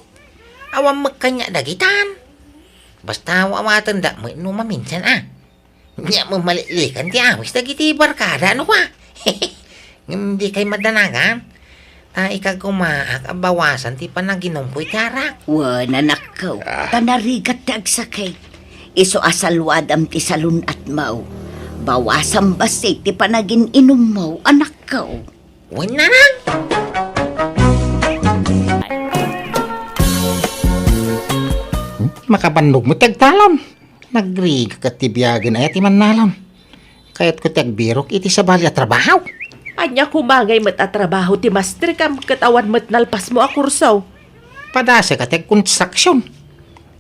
Awan met kaniak dagitan. Basta awatendak met no maminsan, a. Nia met maliklikan ti awis dagiti barkada, no kua? Ngem dikay madanagan. Ta ikagumaak a bawasan ti panaginumko iti arak. Wen, anakko, ah, ta narigat ti agsakit. Isu a saluadam ti salun-atmo. Bawasam bassit ti panagin-inummo, anakko. Wen, nanang! Hmm? Makabannog met ti agtalon. Nagrigat ti biagen aya ti mannalon. Kayatko ti agbirok iti sabali a trabaho. Ania koma ngay met a trabaho ti mastrikam ket awan met nalpasmo a kurso? Padasek a ti agkonstruksion.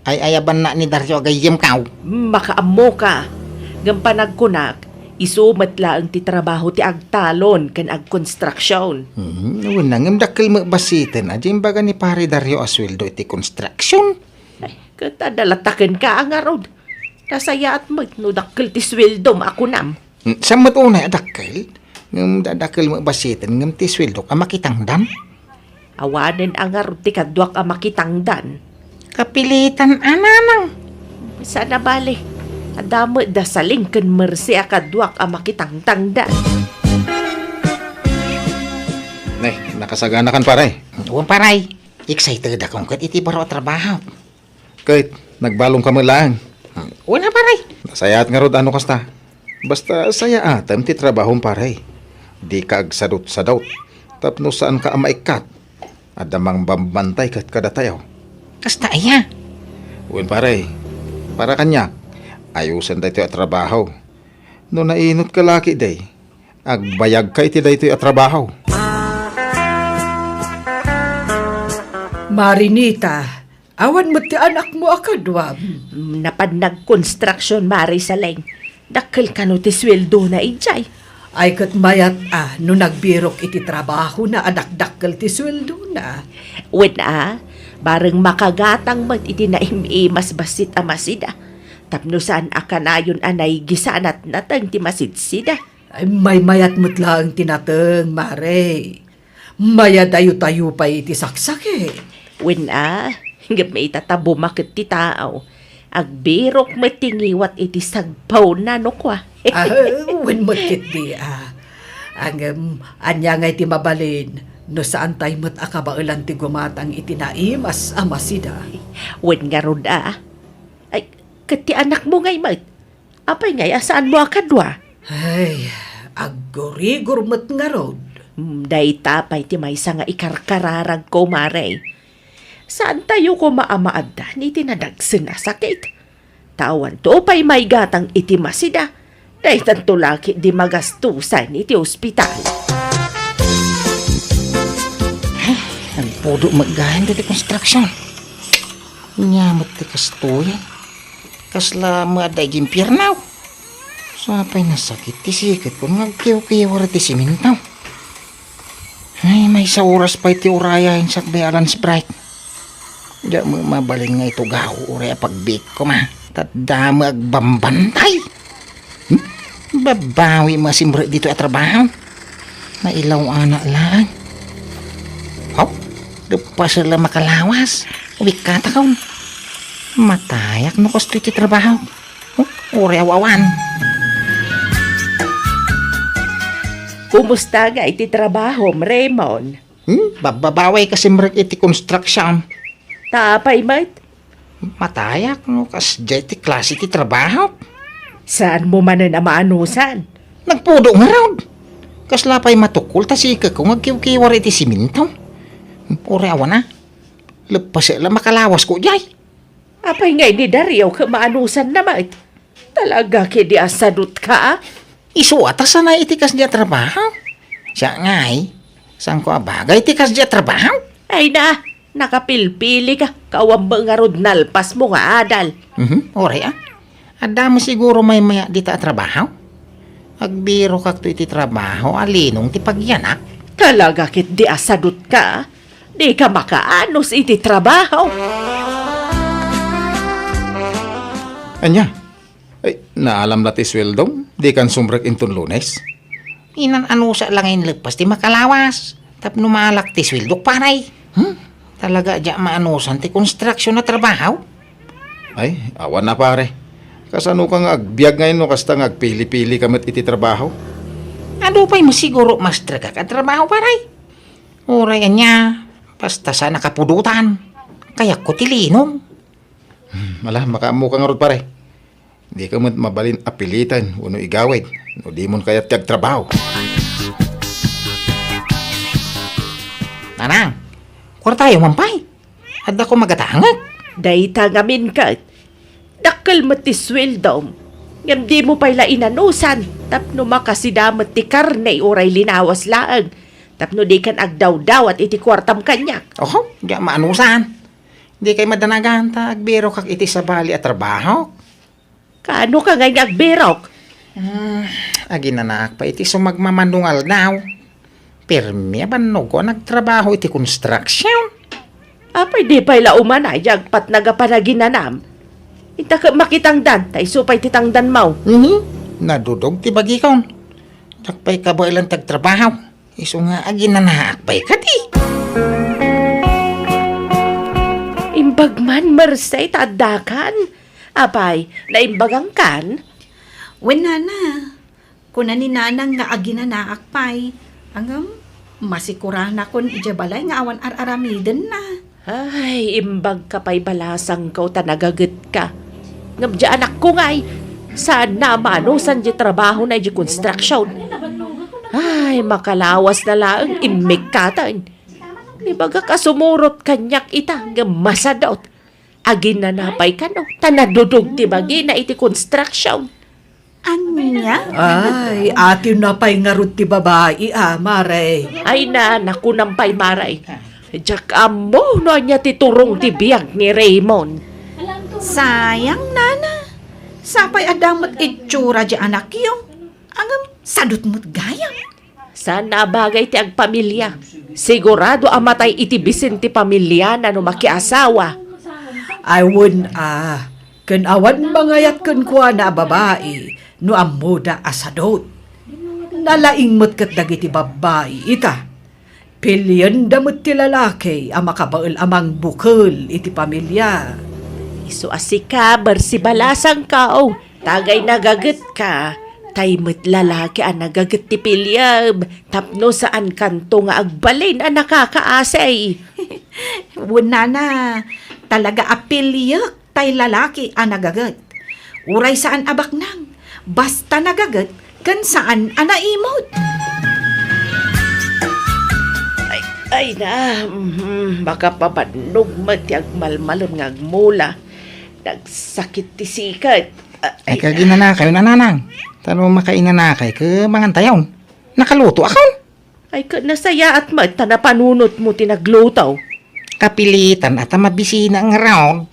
Ay-ayabannak ni Dario a gayyemko. Makaammoka. Ngem panagkunak, isu met laeng ti trabaho ti agtalon ken agkonstruksion. Hmm, wen, ngem dakkel met bassiten a di imbaga ni Pare Dario a sueldo iti konstruksion. Ay, ket adda latta kenka a ngarud. Nasayaat met no dakkel ti sueldom a kunam. Hmm, saan met unay a dakkel? Ngem da-, dakkel met bassiten ngem ti sueldok a makitangdan. Awanen a ngarud ti kaduak a makitangdan. Kapilitan a, nanang. Saan a bale. Adda met da Saling ken Mercy a kaduak a makitangtangdan. Ne, nakasaganakan, pare. Wen, pare. Excited akon ket iti baro a trabaho. Ket, nagbalomka met laeng. Wen a, pare. Nasayaat ngarud a no kasta. Basta sayaatem ti trabahom, pare. Dika agsadutsadut. Tapno saanka a maikkat. Adda mangbambantay ket kadatayo. Kasta aya? Wen, pare. Para kaniak, ayosen daytoy a trabaho. No nainot ka laki, day, agbayag ka iti daytoy a trabaho. Marinita, awan met ti anakmo a kaduam. Mm, napan nagkonstruksyon, Mari Saleng. Dakkel kano ti sueldona idiay? Ay, ket mayat a no nagbirok iti trabahona a dakdakkel ti sueldona. Wen a, bareng makagatang met iti naim-imas bassit a masida. Tapno saan a kanayon a naigisanat nateng ti masidsida. Ay, maymayat met laeng ti nateng, Mare. Mayadayo-tayo pay iti saksakit. Wen a, ngem ita ta bumaket ti tao, agbirok met ti ngiwat iti sagpawna no kua. Ah, wen met ketdi, ah. Ngem, ania ngay ti mabalin no saantay met a kabaelan ti gumatang iti naimas a masida? Wen ngarud a. Ay, ket ti anakmo ngay met? Apay ngay a saanmo a kadua? Ay, aggurigor met ngarud. Hmm, dayta pay ti maysa nga ikarkararagko, Mare. Saantayo koma a maaddan iti nadagsen a sakit. Ta awanto pay maigatang iti masida. Daytanto la ketdi magastusan iti ospital. Ay, nagpudo met gayen daytoy konstruksyon. Ania met ti kastoy? Kasla met adda iti impierno? Sapay nasakit ti siketko nga agkiwkiwar iti simento. Ay, maysa oras pay ti urayen sakbay a lunch break. Diak met mabalin nga itugaw uray a pagbiit koma. Ta adda met agbambantay. Hmm? Babawi met a simrek ditoy a trabaho. Nailaw-anak laeng. Haw? Leppasek la makalawas. Uwikkatakon. Matayak no kastoy ti trabaho. Huh? Uray aw-awan. Kumusta ngay ti trabahom, Raymond? Hmm? Babbabawi ka simrek iti construction. Ta apay met? Matayak no kasdiay ti klase ti trabaho. Saanmo manen a maanusan? Nagpudo ngarud. Kasla pay matukol ta siketko nga agkiwkiwar iti simento. Uray awan a. Leppasek la makalawasko diay. Apay ngay ni Dario ket maanusanna met? Talaga ketdi a sadutka, a? Isu a ta sanay iti kasdi a trabaho. Siak ngay, saanko a bagay ti kasdi a trabaho? Ay na, nakapilpili ka, kawan met ngarud nalpasmo nga adal. Mhm, uray a. Adda met siguro maymayat dita a trabaho? Agbirokakto iti trabaho a linong ti pagyanak. Talaga ketdi a sadutka, a? Dika makaanus iti trabaho. Ania? Ay, naalam la ti sueldom? Dikan sumrek inton Lunes? Inan-anusak la nga inleppas ti makalawas tapno maalak ti sueldok, pare. Hmm? Talaga a diak maanusan ti konstruksyon a trabaho? Ay, awan a, pare. Kasanoka nga agbiag ngay no kasta nga agpili-pili ka met iti trabaho? Adu pay met siguro mastrekak a trabaho, pare. Uray ania, basta saan a kapudotan. Kayatko ti linong. Hmm, ala, makaammoka ngarud, pare. Dika met mabalin a piliten wenno igawid no dimon kayat ti agtrabaho. Nanang, kuartayo man pay. Adda ko magatangek. Dayta ngamin ket, dakkel met ti sueldom, ngem dimo pay la inanusan tapno makasida met ti karne uray linawas laeng, tapno dikan agdawdawat iti kuartam kaniak. Oho, diak maanusan. Dikay madanagan ta agbirokak iti sabali a trabaho. Kaano ka ngay nga agbirok? Hmm, aginanaak pay iti sumagmamano nga aldaw. Pirmi a bannogko a nagtrabaho iti construction. Apay di pay la umanay ti agpatnag a panaginanam? Inta ket makitangdan, ta isu pay ti tangdanmo. Mhm. Nadudog ti bagikon. Diak pay kabaelan ti agtrabaho. Isu nga aginanaak pay kadi. Imbag man, Merced, ta addakan. Apay, naimbagankan? Wen, nana. Kuna ni nanang nga aginanaak pay. Ngem, masikuranakon idiay balay nga awan ar-aramidenna. Ay, imbagka pay balasangko ta nagagetka. Ngem diay anakko ngay, saanna a maanusan diay trabahona idiay construction. Ay, makalawasna laeng immikkaten. Ibagak a sumurot kaniak ita, ngem masadut. Aginana pay kano, ta nadudog ti bagina iti construction. Ania? Ay, atienna pay ngarud ti babai, a, Mare. Ay na, nakunam pay, Mare. Diak ammo no ania ti turong ti biag ni Raymond. Sayang, Nana. Sapay adda met itsura ti anakyo. Ngem sadut met gayam. Saan a bagay ti agpamilia. Sigurado a matay iti bisin ti pamiliana no makiasawa. Ay, wen a, ken awan mangayat kenkuana a babai no ammoda a sadut. Nalaing met ket dagiti babbai ita. Pilienda met ti lalaki a makabael a mangbukel iti pamilia. Isu a sika, Bersi Balasangko, tagay nagagetka, tay met lalaki a nagaget ti piliem tapno saankanto nga agbalin a nakakaasi. Wen, Nana, talaga a piliek tay lalaki a nagaget. Uray saan a baknang, basta nagaget ken saan a naimot. Ay, ay na, mhm, makapabannog met ti agmalmalem nga agmula. Nagsakit ti siket. Ay, ay, kaginanakayon, Nanang. Ta no makainanakay, ket mangantayon. Nakalutoakon. Ay, ket nasayaat met ta napanunotmo ti nagluto. Kapilitan a ta mabisina ngarud.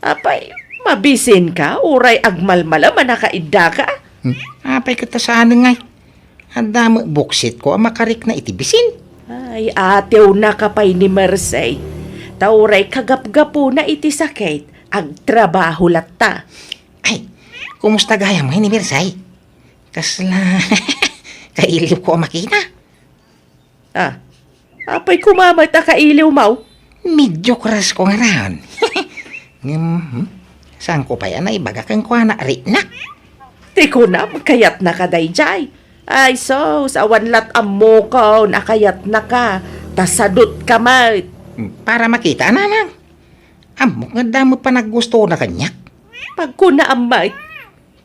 Apay, mabisinka, uray agmalmalem a nakaiddaka? Hmm, apay ket ta saan ngay? Adda met buksitko a makarikna iti bisin. Ay, atiwnaka pay ni Merced. Ta uray kagapgapuna iti sakit, agtrabaho latta. Ay, kumusta gayam ngay ni Merced? Kasla kailiwko a makita. Ah, apay koma met a kailiwmo? Medyo crush ko ngarud. Ngem, hmm, saanko pay a naibaga kenkuana, riknak. Ti kunam, kayatnaka daydiay. Ay, sus, awan lat ammokon a kayatnaka, ta sadutka met. Hmm, para makita, Nanang. Ammok nga adda met panaggustona kaniak. Pagkunaam met.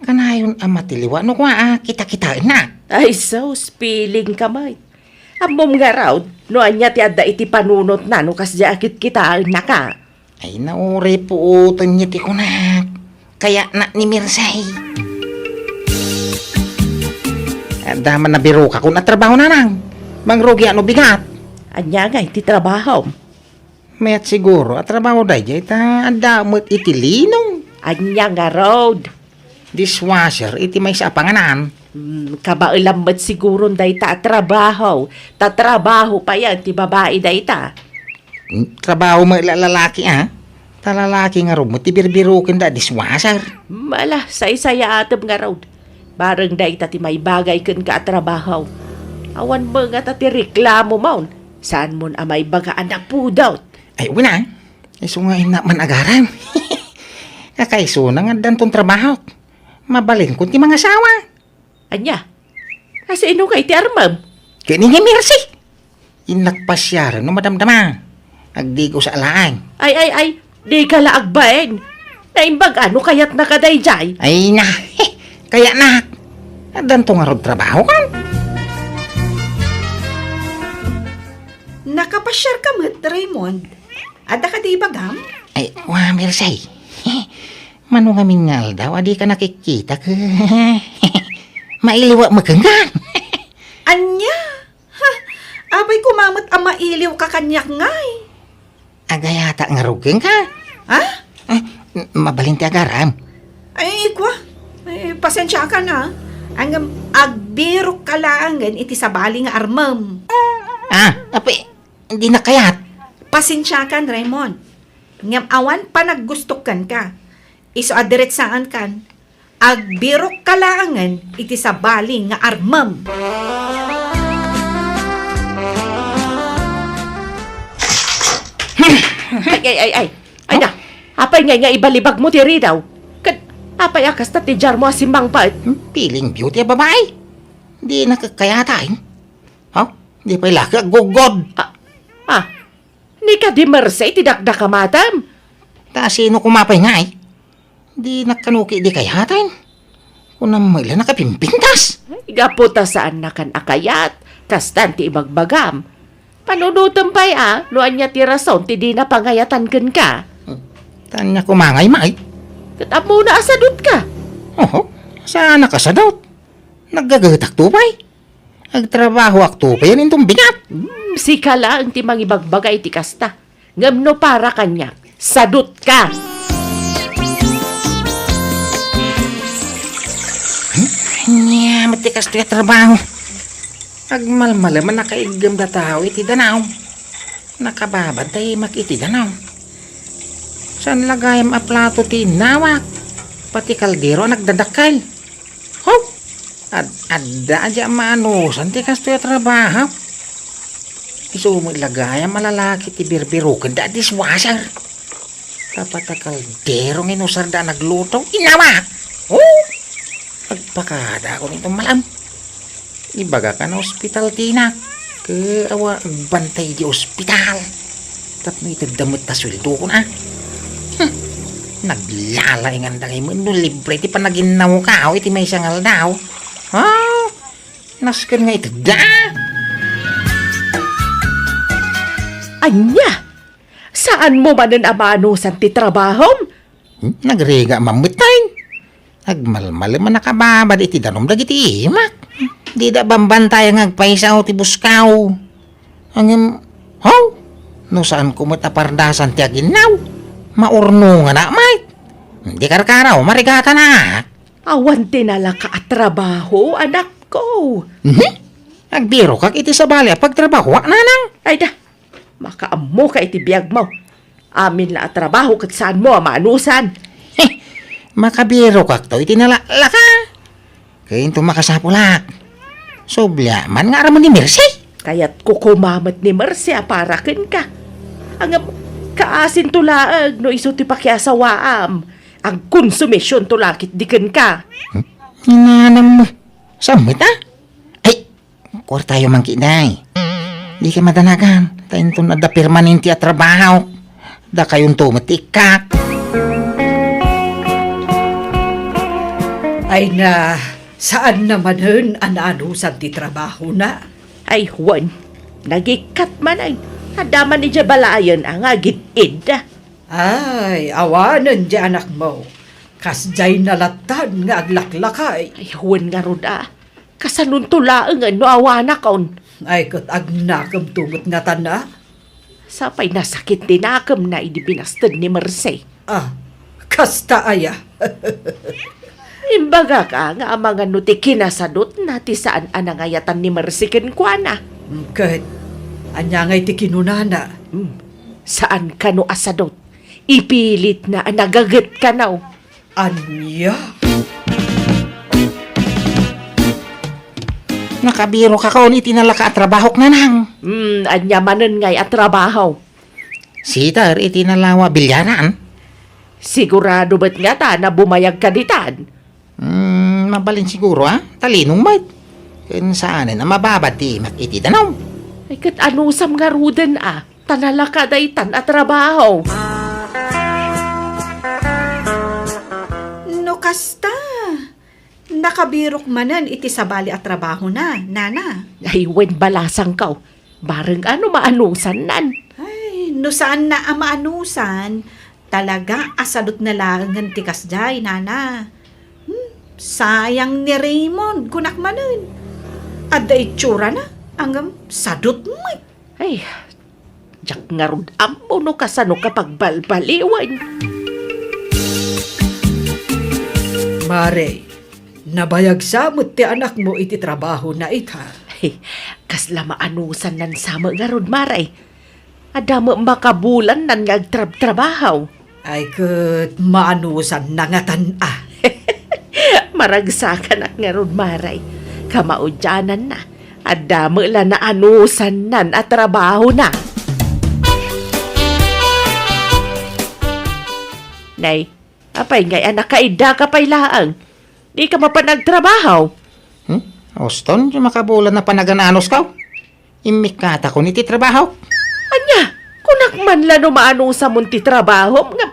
Kanayon a matiliwa no kua a kitakitaenna. Ay, sus, pilingka met. Ammom ngarud, no ania ti adda iti panunotna no kasdiay a kitkitaennaka. Ay, nauray puoten ti kunak. Kayatnak ni Merced. Adda man nabirokakon a trabaho, Nanang. Mangrugiak no bigat. Ania ngay ti trabahom? Mayat siguro a trabaho daydiay ta adda met iti linong. Ania ngarud? Dishwasher iti maysa a panganan. Hmm, kabaelam met siguron dayta a trabaho. Ta trabaho payen ti babai dayta. Hmm, trabaho met la lalaki, a? Ta lalaki ngarud met ti birbirokenda a dishwasher. Hmm, ala, saysayaatem ngarud. Bareng dayta ti maibagay kenka a trabaho. Awan met ngata ti reklamomon. Saanmon a maibaga a napudot. Ay, wen a. Isu nga innak man agaram. Kakaisuna nga addanton trabahok. Mabalinkon ti mangasawa. Ania? Kasino ngay ti armem? Ken ni Merced. Innak pasiaren no madamdama. Agdigosa laeng. Ay, ay, ay, dika la agbain. Naimbag a no kayatnaka daydiay. Ay na, kayatnak. Addanto ngarud trabahokon. Nakapasiarka met, Raymond? Adda kadi ibagam? Ay, wa, Merced. Mano ngamin nga aldaw a dika nakikita ket mailiwak met kenka. Ania? Ha, apay koma met a mailiwka kaniak ngay? Agayatak ngarud kenka. Ha? Ah, mabalin ti agaram. Ay, kua. Ay, pasensiakan a. Ngem agbirokka laengen iti sabali nga armem. Ah, apay, dinak kayat. Pasensiakan, Raymond. Ngem awan panaggusto kenka. Isu a diretsaankan, agbirokka laengen iti sabali nga armem. Ay, ay, ay, ay. Ay na, apay ngay nga ibalibagmo ti ridaw? Ket apay a kasta ti diarmo a simmangpet? Hmm, piling beauty a babai. Di nakakayatan. Ha? Di pay laki aggugod. Ah, ah. Ni kadi Merced ti dakdakamatem? Ta sino koma pay ngay? Dinak kano kadi kayatan. Kunam met la nakapimpintas. Ay, gapu ta saannakan a kayat, kastan ti ibagbagam. Panunotem pay a, no ania ti rason ti dina pangayatan kenka. Ta ania koma ngay, May? Ket ammona a sadutka. Oho, Saan a kasadot? Naggagahetakto pay. Agtrabahoakto payen inton bigat. Hmm, sika laeng ti mangibagbaga iti kasta. Ngem no para kaniak, sadutka. Ania met ti kastoy a trabaho? Agmalmalem a nakaiggem da tao iti danaw. Nakababad ta imak iti danaw. Saan la gayam a plato ti innawak? Pati kaldero a nagdadakkel. Ho! Ad-, adda a di a maanusan ti kastoy a trabaho. Isu met la gayam a lalaki ti birbirokenda a dishwasher. Tapno kaldero nga inusarda a nagluto, inawak! Oh! Agpakadakon inton mal-am. Ibagak a naospital ti inak. Ket awan agbantay di ospital. Tapno itedda met ta sueldokon, a. Hmm. Naglalainganda ngay met no libre ti panaginnawkaw iti maysa nga aldaw. Ha? Nasken nga itedda. Ania? Saanmo manen a maanusan ti trabahom? Hmm, nagrigat man met tay. Agmalmalem a nakababad iti danum dagiti imak. Dida bambantayan nga agpaysa ti buskaw. Ngem, haw? No saanko met a pardasan ti aginnaw, maurnonganak met. Di karkaraw, marigatanak. Awan ti nalaka a trabaho, anakko. Mhm. Agbirokak iti sabali a pagtrabahoak, nanang. Ay da, makaammoka iti biagmo. Amin la a trabaho ket saanmo a maanusan. Heh, makabirokakto iti nalaklaka. Ket inton makasapulak, subli man nga aramon ni Mercy. Kayatko koma met ni Mercy a para kenka. Ngem, kaasinto laeng no isu ti pakiasawaam. Agkonsumisionto la ketdi kenka. Hmm? Inanam mo. Saan met, a? Ay, kuartayo man ketdi. Dika madanagan, ta inton adda permanente a trabaho, dakayonto met ti ikkak. Ay na, saanna manen a naanusan ti trabahona? Ay, wen, nagikkat manen. Adda man idiay balayen a nga agid-id. Ay, awanen diay anakmo. Kasdiay nalatan nga aglaklakay. Ay, wen ngarud a. Kasanonto laengen no awanakon? Ay, ket agnakemto met ngatan a. Sapay nasakit ti nakemna idi binasted ni Mercy. Ah, kasta aya. Imbagak a nga amangan no ti kinasadutna ti saan a nangayatan ni Mercy kenkuana. Ket, ania ngay ti kinunana? Hmm. Saan kano a sadut? Ipilitna a nagaget kano. Ania? Nakabirokakon iti nalaka a trabahok, nanang. Hmm, ania manen ngay a trabaho? Sitar iti nalawa a bilyaran. Sigurado met ngata a bumayagka ditan? Hmm, mabalin siguro, a. Talinong met. Ken saanen a mababad ti imak iti danum. Ay, ket anusam ngaruden a. Ta nalaka daytan a trabaho. No kasta, nakabirok manen iti sabali a trabahona, nana. Ay, wen balasangko. Bareng a no maanusannan. Ay, no saanna a maanusan, talaga a sadutna laengen ti kasdiay, nana. Hmm, sayang ni Raymond, kunak manen. Adda itsurana, ngem sadut met. Ay, diak ngarud ammo no kasano ka pagbalbaliwen. Mare, nabayag sa met ti anakmo iti trabahona ita. Ay, kasla maanusannan sa met ngarud, Mare. Adda met makabulannan nga agtrabtrabaho. Ay, ket maanusanna ngatan a. Maragsakanak ngarud, Mare. Kamaudiananna, adda met la naanusannan a trabahona. Nay, apay ngay a nakaiddaka pay laeng? Dika mapan agtrabaho? Hmm? Uston, ti makabulan a panagan-anusko. Immikkatakon iti trabahok. Ania? Kunak man la no maanusamon ti trabahom nga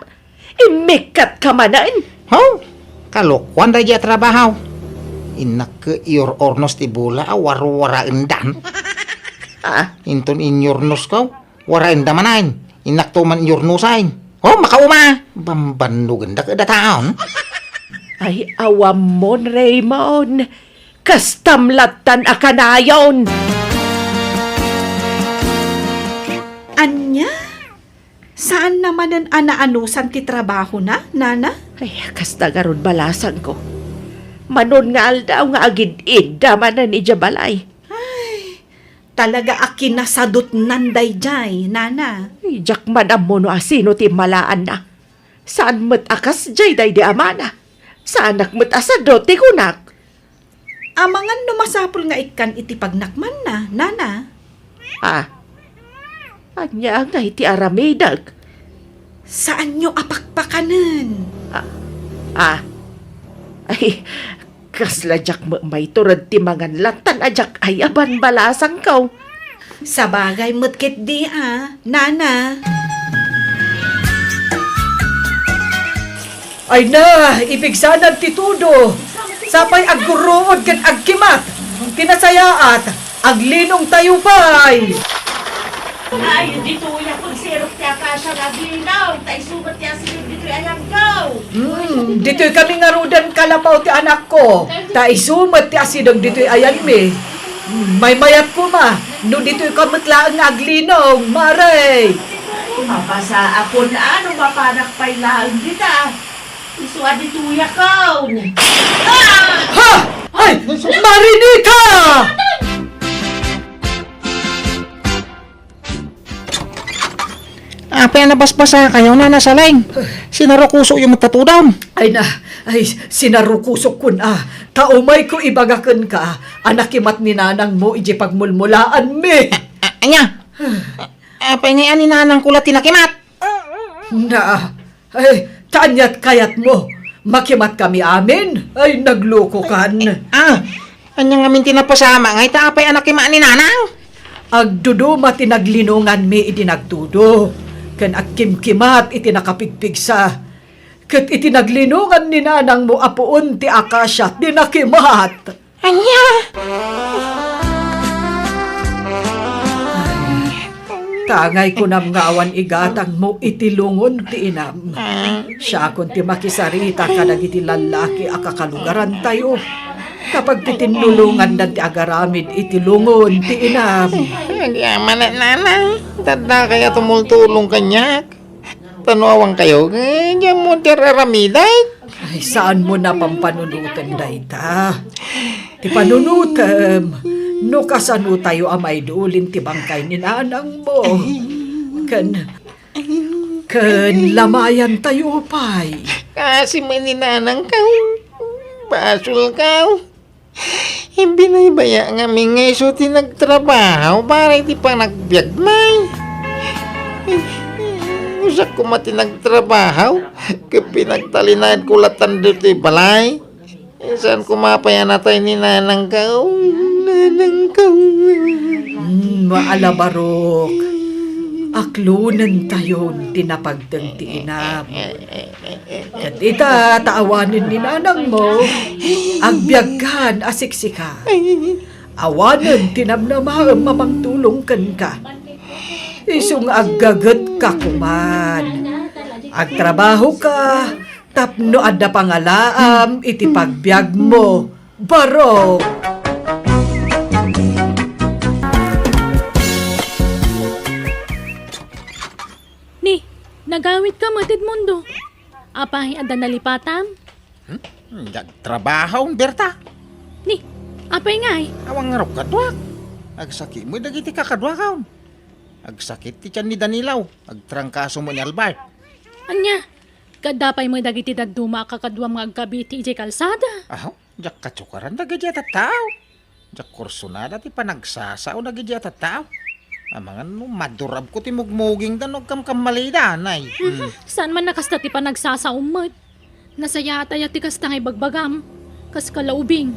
immikkatka manen? Haw? Kalokuan daydi a trabaho. Innak ket iyor-ornos ti bola a warwaraendan. Ah? Inton inyornosko, waraenda manen. Innakto man iyornosen. Oh, makauma! Bambannogendak a dataon. Ay, awammon, Raymond. Kastam lattan a kanayon. Ania? Saanna manen a naanusan ti trabahona, nana? Ay, kasta garud balasangko. Manon nga aldaw nga agid-idda manen idiay balay. Ay, talaga a kinasadutnan daydiay, nana. Ay, diak man ammo no asino ti immalaanna. Saan met a kasdiay daydi amana. Saanak met a sadut ti kunak. Amangan no masapul nga ikkan iti pagnakmanna, nana. Ah, ania ngay ti aramidek? Saanyo a pakpakanen. Ah, ah. Ay, kasla diak met maitured ti mangan lattan a diak ayaban balasangko. Sabagay met ketdi a, nana. Ay na, ipigsanan ti tudo. Sapay aggurruod ken agkimat. Ti nasayaat, aglinong tayo pay. Ay, ditoy a pagsirok ti akasia nga aglinong, ta isu met ti asideg ditoy ayanko. Hmm, ditoy kami ngaruden kalapaw ti anakko, ta isu met ti asideg ditoy ayanmi. Hmm, maymayat koma, no ditoy ka met laeng nga aglinong, Mare. Mapasaakon a no mapanak pay laeng dita. Isu a ditoy akon. Ah! Ha! Ay, Marinita! Apay a nabasbasakayo, Nana Saleng? Sinarukusokyo met ta tudom. Ay na, ay, sinarukusokkon a. Ta umayko ibaga kenka a nakimat ni nanangmo idiay pagmulmulaanmi. A-, a-, ania? A-, apay ngay a ni nanangko la ti nakimat? Na, ay, ta aniat kayatmo? Makimat kami amin? Ay, naglukokan. Ah, ania ngamin ti napasamak ngay ta apay a nakimat ni nanang? Agduduma ti naglinonganmi idi nagtudo, ken agkimkimat iti nakapigpigsa. Ket iti naglinongan ni nanangmo a puon ti akasia ti nakimat. Ania? Ay, tangay kunam nga awan igatangmo iti lungon ti inam. Siakon ti makisarita kadagiti lallaki a kakalugarantayo. Tapno agtitinnulongandan ti agaramid iti lungon ti inam. Agyaman, Nana. Adda kaya tumultulong kaniak? Ta no awan kayo, eh, diammo ti ar-aramidek. Ay, saanmo a pampanunoten dayta. Ti panunotem, no kasano tayo a maidulin ti bangkay ni nanangmo. Ken, ken lamayan tayo pay. Kaasi met ni nanangko. Basolko. Imbibaybaya ngamin nga isu ti nagtrabaho para iti panagbiagmi. Siak koma ti nagtrabaho, ket pinagtalinaedko lattan ditoy balay. Saan koma pay a natay ni nanangko, nanangko. Hmm, maalabarok. Aklonentayon ti napagteng ti inam. Ket ita, ta awanen ni nanangmo, agbiagkan a siksika. Awanen ti namnamaem a mangtulong kenka. Isu nga aggagetka koman. Agtrabahoka tapno adda pangalaam iti pagbiagmo. Barok! Ni, nagawidka met, Edmundo. Apay, adda nalipatam? Hmm? Nagtrabaho, Berta. Ni, apay ngay? Awan ngarud kaduak. Agsakit met dagiti kakaduakon. Agsakit ti tian ni Danilo. Agtrangkaso met ni Albert. Ania? Adda pay met dagiti dadduma a kakaduam nga agkabit idiay kalsada. Aho, diak katukaran dagiti a tattao. Diak kursunada ti panagsasao dagiti a tattao. Amangan no madurabko ti mugmugingda no agkamkammalida, nay. Mhm. Hmm. Saan man a kasta ti panagsasaom met. Nasayaat aya ti kasta nga ibagbagam? Kas kalaubing.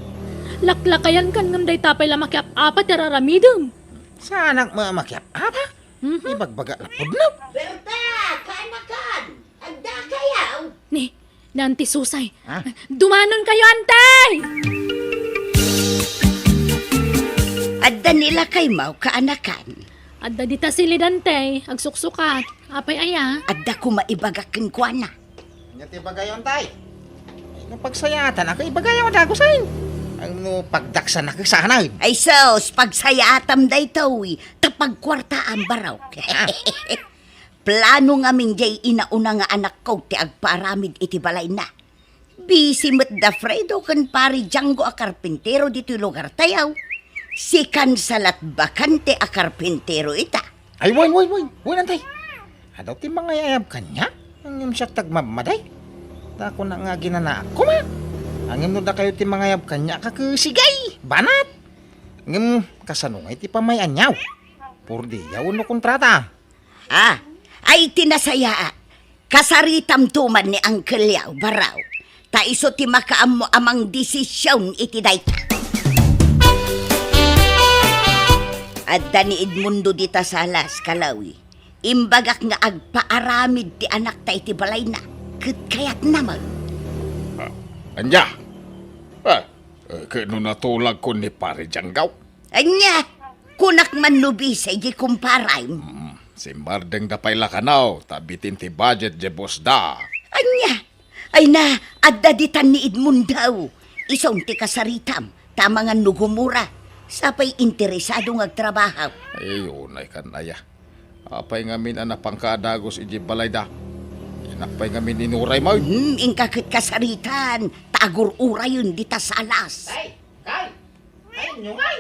Laklakayankan ngem dayta pay la makiap-apa ti ar-aramidem. Saanak met a makiap-apa? Mhm. Ibagbaga la pudno. Berta, kaanakan! Adda kayaw? Ni, ni Auntie Susay. Ha? Dumanon kayo, Auntie! Adda ni lakaymo, kaanakan? Adda dita silid, Auntie. Agsuksukat. Apay aya? Adda koma ibagak kenkuana. Ania ti ibagayo, Auntie? Ay, No pagsayaatannak, ibagayo a dagusen. Ay, no pagdaksannak, saanen. Ay sus, pagsayaatam daytoy, ta pagkuartaam, Barok. Ah. Plano ngamin jay inauna nga anakko ti agpaaramid iti balayna. Busy met da Fredo ken Pari Django a karpintero ditoy lugartayo. Sikan sa latbakante a karpintero ita. Ay, wen, wen, wen. Wen, antay. Adu ti mangayayab kaniak. Ngem siak ti agmammaday. Ta kuna nga aginanaak koma. Ngem no dakayo ti mangayab kaniak, kakesig ay, banat. Ngem kasano ngay ti pamay-aniaw? Purdia wenno kontrata? Ah, ay ti nasayaat. Kasaritamto man ni Uncle Yao, Barok. Ta isu ti makaammo a mangdesision iti dayta. Adda ni Edmundo dita Salas, kalawi. Imbagak nga agpaaramid ti anakta iti balayna, ket kayatna met. Ah, ania? Ah, eh, ket no natulagko ni Pare Django? Ania? Kunak man no bisay di kumparam. Hmm, simmardengda pay la kano, ta bitin ti budget di boss da. Ania? Ay na, adda ditan ni Edmundo. Isun ti kasaritam, ta amangan no gumura. Sapay interesado nga agtrabaho. Ay, unay kan aya. Apay ngamin a napangka a dagus iti balayda? Innak pay ngamin inuray mo. Hmm, inka ket kasaritan, ta agur-urayen dita Salas. Tay, kay! Ay, inyo ngay!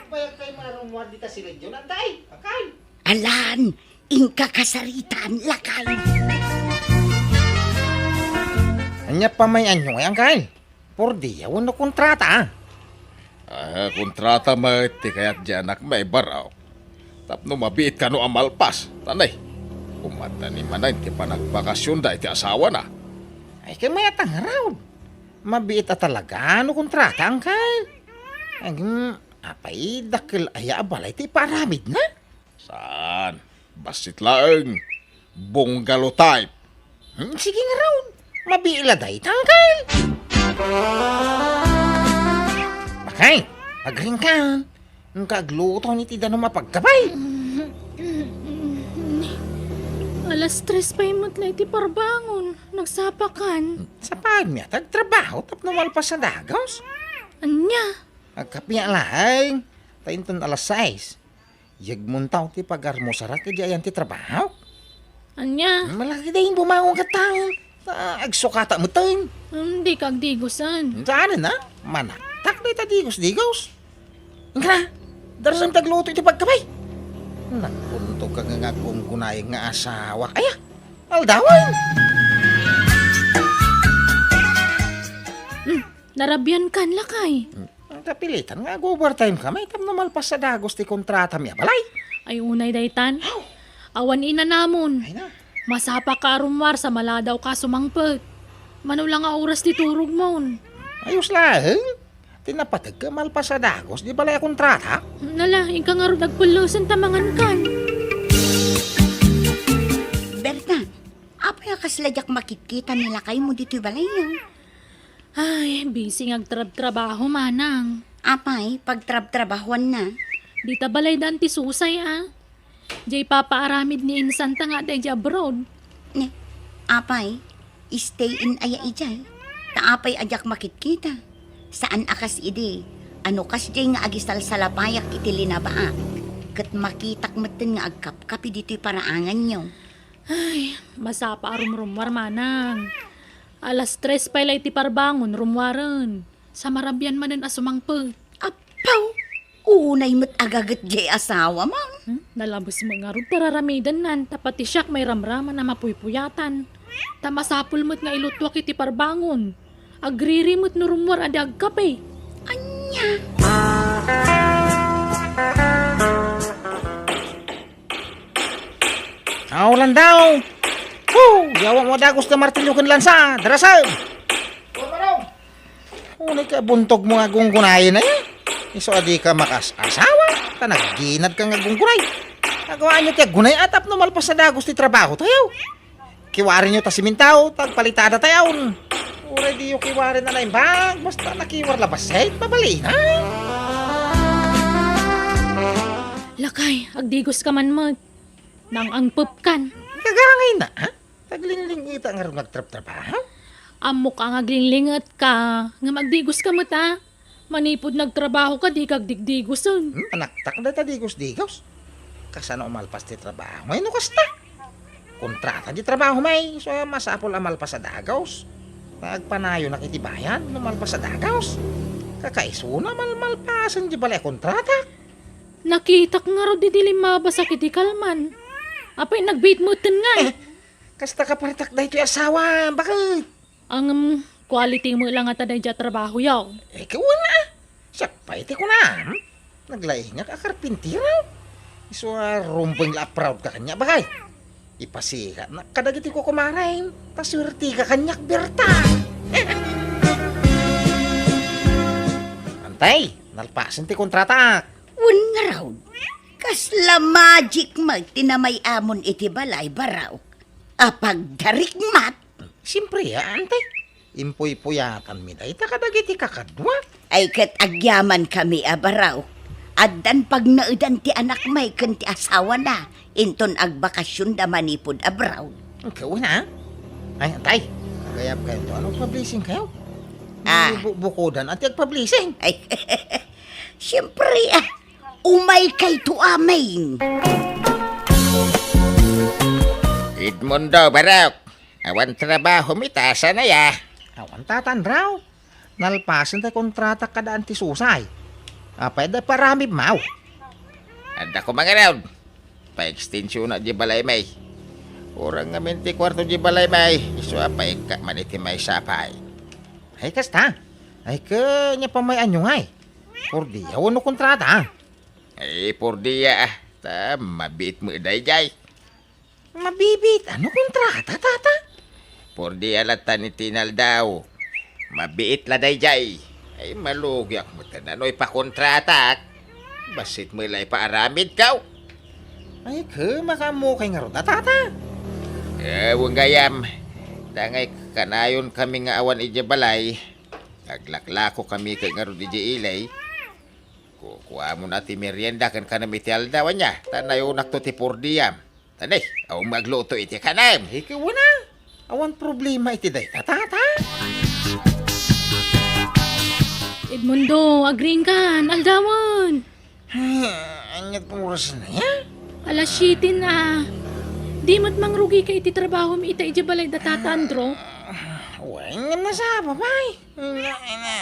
Bayag kay marumwar dita si Legion, antay! Akay! Alan, inka kasaritan, lakay. Ania pamay-anyo ngay, angkay? Purdia wenno kontrata? Ah, kontrata met ti kayat di anakmi, Barok. Tapno mabiit kano a malpas. Tanay, kumadda ni manen ti panagbakasionda iti asawana. Ay, kay mayat a ngarud. Mabiit a talaga no kontrata, angkay. Agim, apay, dakkel aya a balay ti ipaaramidna? Saan? Bassit laeng. Bungalow type. Hmm, sige ngarud. Mabiit la dayta, angkay. Bakay, agringkan. Inka agluto iti danum a pagkabay. Alas tres pay met la iti parbangon. Nagsapakan. Sapakan mi a ti agtrabaho tapno malpas a dagus. Ania? Agkape laeng. Ta inton alas sais. Yegmonto ti pagarmusarak idi ayan ti trabaho. Ania? Malaki dayta bumangon ket taon. Ta agsukata metten. Hmm, dika agdigusen. Saan a? Manaktak dayta digus-digus. Inka, darasem ti agluto iti pagkabay. Nagkuntog ka nga agunggunayeng nga asawa. Aya, aldawen. Hmm, narabian kan, lakay. Hmm. Ang kapilitan nga ag-overtime kami, tapno malpas a dagus ti kontratami a balay. Ay, unay daytan. Awan inanamon. Ay na. Masapaka a rummuar sa maladaw ka sumangpet. Mano la nga oras ti turogmon? Ayos laeng. Ti napateg ka malpas a dagus, di balay a kontrata? Nala, inka ngarud agpellesen ta mangankan. Berta, apay a kasla diak makitkita ni lakaymo ditoy balayyo? Ay, busy nga agtrabtrabaho, manang. Apay, pagtrabtrabahuanna? Dita balaydan ti susay, a. Diay papaaramid ni insanta nga adda idiay abroad. Ne, apay, stay in aya idiay. Ta apay a diak makitkita? Saan a kas idi, ano kasdiay nga agisalsalapayak iti linabaak, ket makitak metten nga agkapkapi ditoy paraanganyo. Ay, masapa a rumrummuar, manang. Alas tres pay la iti parbangon rummuaren. Sa marabian manen a sumangpet. Apaw! Unay met agaget diay asawam. Hmm? Nalabes met ngarud ta raramidennan, ta pati siak mairamraman a mapuypuyatan. Ta masapul met nga ilutuak iti parbangon. Agriri met no rummuar a di agkape. Ania? Aw, landaw! Hu! Yawa mo dagus ti martilyo ken lansa! Darasem! Unay ka buntog mo nga gunggunayen, eh? Isu a di ka makas-asawa, ta nagginad ka nga gunggunay. Agawaanyo ti aggunay a tapno malpas a dagus ti trabaho tayo. Kiwarinyo ta simintaw, ta agpalitada tayon. Uray diyo kiwari na naimbag, basta nakiwar la bassit, mabalin, ha? Lakay, agdigos ka man met. Nang-angpep kan. Kagangay na, ha? Taglingling ita nga nagtrabtrabaho? Ammok a nga aglinglinget ka, ngem agdigos ka met a. Manipud nagtrabaho ka, di ka agdigdigosen. Hmm, anaktak dayta digos-digos. Kasano a malpas ti trabaho ngay no kasta? Kontrata ti trabaho may, so masapul a malpas a dagos. Agpanayonak iti bayad no malpas a dagos. Kakaisuna mal-, malpasen ti balay a kontrata. Nakitak ngarud idi limmabasak iti kalman. Apay, nagbiit metten ngay. Eh, kasta kaparetak daytoy asawa, bakit? Ang, um, quality mo lang ata daydiay a trabaho yaw. Eh, kawan a. Siak pay ti kunam. Naglaingak a karpintero. Isu a rumbeng la a proud ka kaniak, bakit? Ipasigatnak kadagiti kukumarem, ta suerte ka kaniak, Berta. Antay, nalpasen ti kontratak. Wen ngarud, kasla magic met ti namay-amon iti balay, Baraok. Apagdarik met. Siempre, a, antay. Impuypuyatanmi dayta kadagiti kakadua. Ay, ket agyamankami a Baraok. Addan pagnaedan ti anakmay ken ti asawana, inton agbakasionda manipud abroad. Kauna? Ay, antay. Agayab kayo to. Ano pa-blessing kayo? Ah. Bu-, bukodan at agpa-blessing. Ay, siyempre, ah, umay kayto amin. Edmundo, Baraok. Awan trabaho mi ta, sanay a. Awan, Tata Andraw. Nalpasen ti kontrata kada anti Susay. Apay da paramib maw? Adda ko mangarod. Pa-extensiona di balay may. Urang ngamin ti kuarto di balay may. Isu a paikka man iti may sapay. Ay, kasta. Ay, kanya pa may anyo ngay. Por dia, wano kontrata? Ay, por dia, ah. Ta, mabit mo dayjay. Mabibit? Ano kontrata, tata? Por dia latta ni tinaldaw. Mabiit la dayjay. Ay, malugiak met no ipakontratak. Bassit mo la ipaaramid kaw. Ay, kema ka mo kay ngarud a tata. Eh, wen gayam. Dangay kanayon kami nga awan iti balay. Aglaklako kami kay ngarud iti ilay. Kukuamon a ti merienda ken kanam iti aldaw, ania? Ta nayonakto ti por diam. Tani, awan agluto iti kanam. Ikaw na. Awan problema iti dayta, tata. Edmundo, agriingkan, aldawan. Ay, aniat oras na ya? Alas siyete na. Di met mangrugika iti trabahom ita iti balay da Tata Andro? Wen, nga nasapa pay. Ina, ina,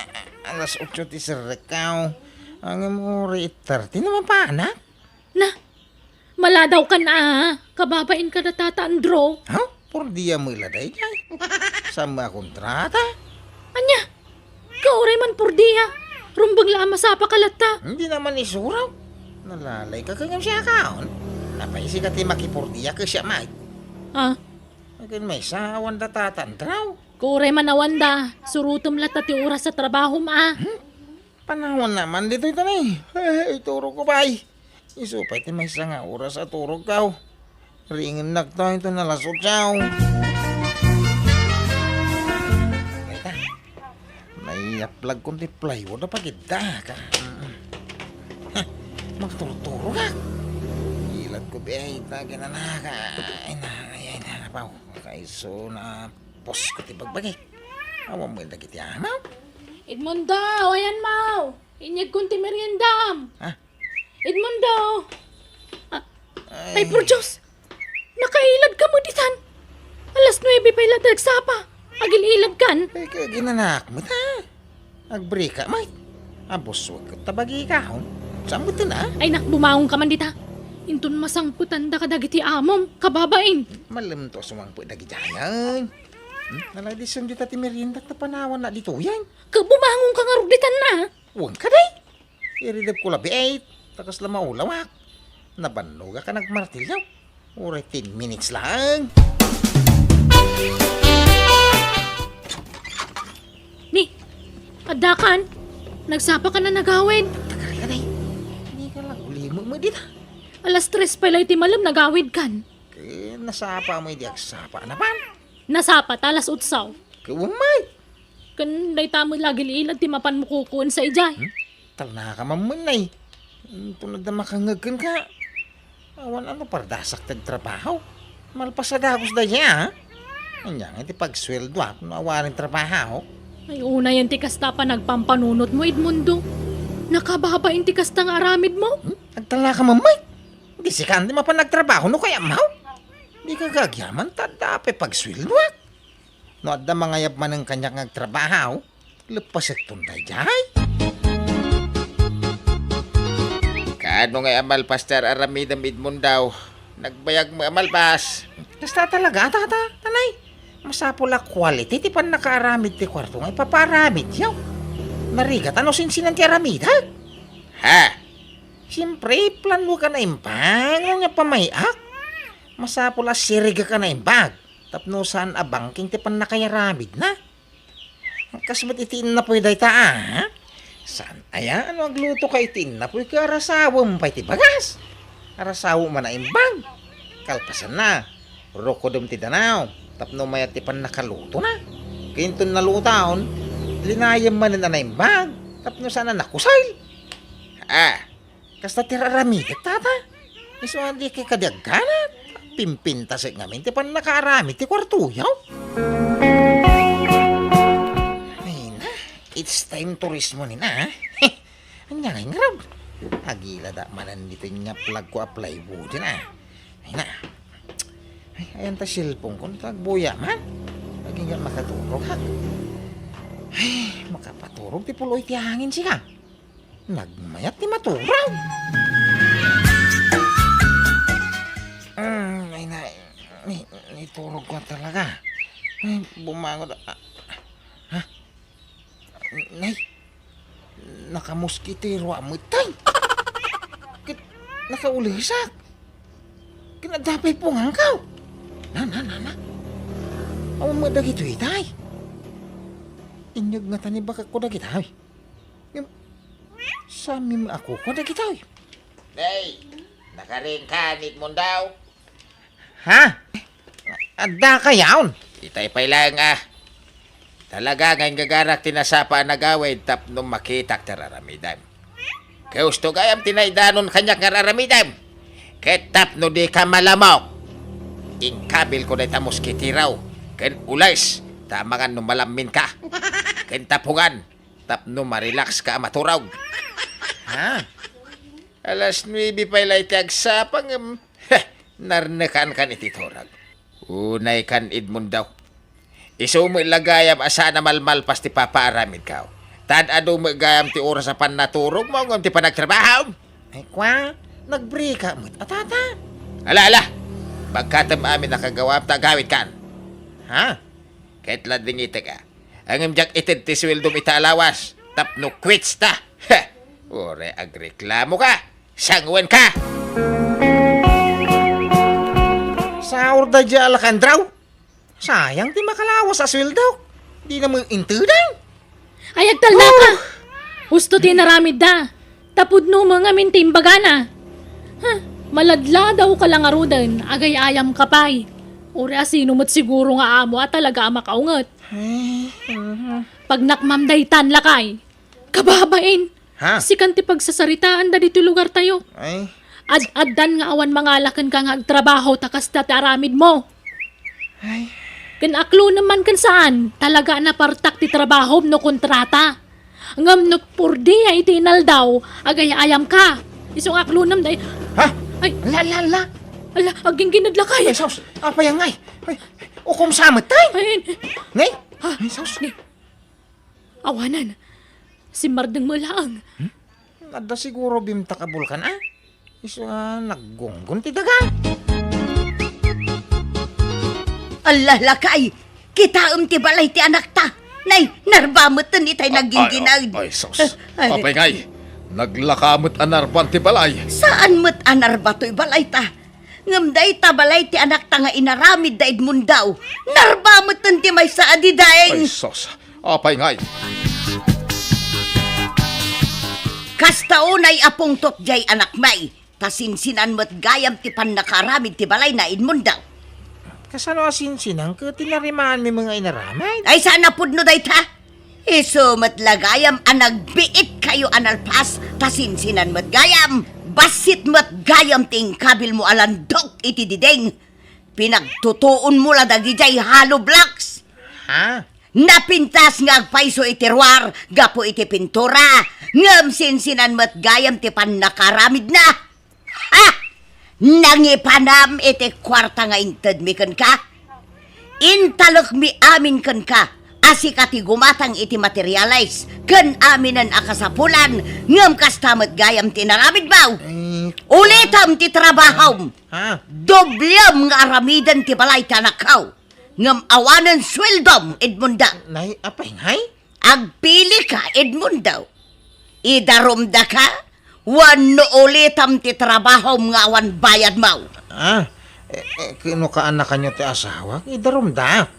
alas otso ti serrekkaw. Ang amore, ittar ti naman panak? Na, maladawkan a, kababain kada Tata Andro. Ha? Por dia mo ila dayjay. Saan mo a kontrata? Anya? Kauray man por dia. Rumbeng la a masapa ka latta. Hindi naman isuraw. Nalalay ka kayam siya kaon. Napaisi ka ti makipor dia ka siya, Mike. Ah? Akin may sa awan da Tata Andro. Kauray man awan da. Surutom latta ti oras sa trabahom a. Hmm? Panawan naman ditoy tanay. Eh, iturog ko pay. Isu pay ti maysa nga oras a turog kaw. Ringennak to, ito na alas otso. Ita, naiyaplag kon ti plywood a pagidda ka. Mm. Heh, magturturog ak. Ilad ko, be, ita, kinanaka. Ay na, ay, ay na, paw. Kaiso na, pos ko ti bagbagik. Awan mo dagiti amaw? Edmundo, ayan mo. Inyegkon ti meriendam. Ha? Edmundo! Ah, ay, ay, por Diyos! Nakailad ka mo ditan! Alas nuebe pay la nagsapa. Agil-ilad kan. Ay, kaginanak mo ta. Agbrika, may. Abuswag ka tabagi ka, hon? Saan mo ito na? Ay, nak, bumangon ka man dita. Inton masangpetan da kadagiti amom, kababain. Malem to sumangpet dagiti ayan. Hmm? Nalay di sum dita ti merienda ta panawan na dito yan. Ka bumangon ka nga rugditan na. Wen ka, day? Iridep ko labi, eh. Takas la maulawak. Nabannoga ka nagmartilyo. Uray ten minutes lang. Ni, adda kan? Nagsapa ka na nagawid? Takar ka, day. Hindi ka lang ulimo mo dita. Alas tres pa la iti malem nagawid kan. Kaya nasapa mo, hindi agsapa na pan. Nasapa, ta alas utsaw. Kaya umay. Ken dayta met la agil-ilad ti mapan mo kukuensa idiay. Hmm? Talna ka man, nay. Inton adda makangngeg kenka. Awan ano pardasak ti agtrabaho. Malpas a dagus daydiay, ha? Ania nga iti pagsueldoak no awanen trabaho? Ay, unayen ti kasta a panagpampanunotmo, Edmundo. Nakababain ti kasta nga aramidmo. Hmm? Agtalaka man met. Di sika ti mapan agtrabaho no kayatmo? Dika agyaman ta adda pay pagsueldoak. No adda mangayab manen kaniak nga agtrabaho, leppasekton daydiay. Kaano ngay a malpas ti ar-aramidem, Edmundo? Nagbayag met a malpas. Kasta talaga, tata, tanay. Masapul a quality ti pannakaaramid ti kuarto nga ipapaaramidyo. Narigat no sinsinan ti aramidek. Ha? Siempre, plano ka naimbag, no nia pamay-ak. Masapul a sirigek a naimbag. Tapno saan a bangking ti pannakayaramidna. Kas met iti innapuy dayta, a? Saan aya no aglutoka iti innapuy ket arasawem pay ti bagas? Arasawem a naimbag. Kalpasanna, rukodem ti danaw tapno mayat ti pannakalutona. Ket inton nalutaon, linayem manen a naimbag tapno saan a nakusel. A, Kasta ti ar-aramidek, tata. Isu a dika kadi agganat. Pimpintasek ngamin ti pannakaaramid ti kuartoyo. Ay na, it's time to rest mo ni na, a? Ania ngay ngarud? Agilada manen ditoy nga plagko a plywood na. Ay na. Ay, ayan ta cellphone ko, nagbuya man. Agingga makaturog, ha? Ay, makapaturog ti puloy ti hangin, sika. Nagmayat ti maturog. Mm, ay, na, ni, niturog ko talaga. Ay, bumangon. Ah, ha? Nay, nakamuskitero a met, tay. Ket nakaulesak. Ket adda pay punganko. Na, na, na, na. Awan met dagitoy, tay. Inyeg ngata ni bakakko dagitoy. Ngem, saan mi maakuko dagitoy? Nay, nakarinkan, Edmundo? Ha? Adda kayaon? Itay pay laeng a. Talaga nga inggagarak ti nasapa a nagawid tapno makitak ti ar-aramidem. Gusto gayam ti naidanon kaniak nga ar-aramidem. Ket tapno dika malamok, inkabilko dayta moskitero ken ules ta amangan no malamminka. Ken tapungan, tapno marelakska a maturog. Ha? Alas nuebe pay la iti agsapa ngem, heh, narnekankan iti turog. Unaykan, Edmundo. Isu met la gayam a saan a malmalpas ti papaaramidko. Tan adu met gayam ti oras a pannaturogmo ngem ti panagtrabahom. Ay, kua, nagbrika met a, tata. Ala, ala! Bagkatem amin a kagawam ta agawidkan. Ha? Ket la dingitek a. Ngem diak ited ti sueldom ita a lawas tapno quits ta. Heh! Uray agreklamoka, sanguenka! Saurda dia, Alejandro. Sayang ti makalawas a sueldok. Dina met intedang. Ay, agtalnaka! Husto ti inaramidda. Ta pudno met ngamin ti imbagana. Ha, maladladawka la ngaruden, agay-ayamka pay. Uray a sino met siguro nga amo a talaga a makaunget. Ay, mhm. Pagnakmam daytan, lakay. Kababain! Ha? Sikan ti pagsasaritaanda ditoy lugartayo. Ay. Ad-addan nga awan mangala kenka nga agtrabaho ta kasta ti aramidmo. Ay. Ken aklonem man ken saan, talaga a napartak ti trabahom no kontrata. Ngem no purdia iti inaldaw, agay-ayamka. Isu nga aklonem day. Ha? Ay. Ala, ala, ala. Ala, agginggined lakay. Ay, sus. Apay ngay? Ay, ukom sa met, tay. Ay. Ngay? Ha? Ay, sus. Ni. Awanan. Simmardeng mo laeng. Hmm? Adda siguro bimtak a bulkan, a? Isu a naggunggon ti daga. Alla, lakay! Kitaem ti balay ti anakta. Nay, narba metten itay nagginggined. Ay, ay, sus. Ay. Apay ngay, naglaka met a narban ti balay. Saan met a narba toy balayta? Ngem dayta balay ti anakta nga inaramid da Edmundo, narba metten ti maysa a didaeng. Ay, sus. Apay ngay? Kasta unay a pungtot diay anakmi, ta sinsinan met gayam ti pannakaaramid ti balayna Edmundo. Kasano a sinsinan ket ti narimaanmi nga inaramid? Ay, saan a pudno dayta? Isu met la gayam a nagbiitkayo a nalpas, ta sinsinan met gayam, bassit met gayam ti inkabilmo a landok iti diding. Pinagtutuonmo la dagidiay hollow blocks. Ha? Napintas nga agpayso iti ruar gapu iti pintura, ngem sinsinan met gayam ti pannakaramidna. Ha? Nangipanam iti kuarta nga intedmi kenka? Intalekmi amin kenka a sika ti gumatang iti materials ken aminen a kasapulan, ngem kasta met gayam ti inaramidmo. Eh, Ulitem ti trabahom. Ha? Doblem nga aramiden ti balay ti anakko. Ngem awanen sueldom, Edmundo. Nay, apay ngay? Agpilika, Edmundo. Idarumdaka wenno ulitem ti trabahom nga awan bayadmo. Ah, eh, eh, kano kaanakanyo ti asawak? Idarumda.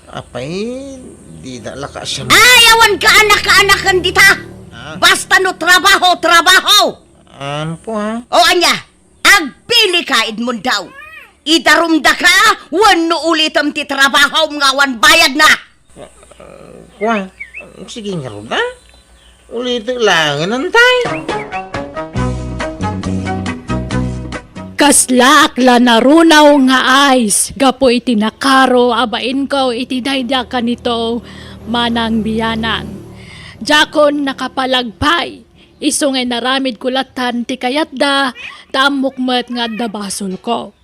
Apay, dida la kaasian. Ay, awan kaanak-kaanakan dita. Ah. Basta no trabaho, trabaho. Ano po, ha? O ania, agpilika, Edmundo. Idarumdaka wenno ulitem ti trabahom nga awan bayadna. Kua, sige ngarud, a? Ulitek laengen, antay. Kaslaak la narunaw nga ice gapu iti nakaro a bainko iti daydi a kanito, manang bianan. Diakon nakapalag pay, isu nga inaramidko lattan ti kayatda, ta ammok met nga adda basolko.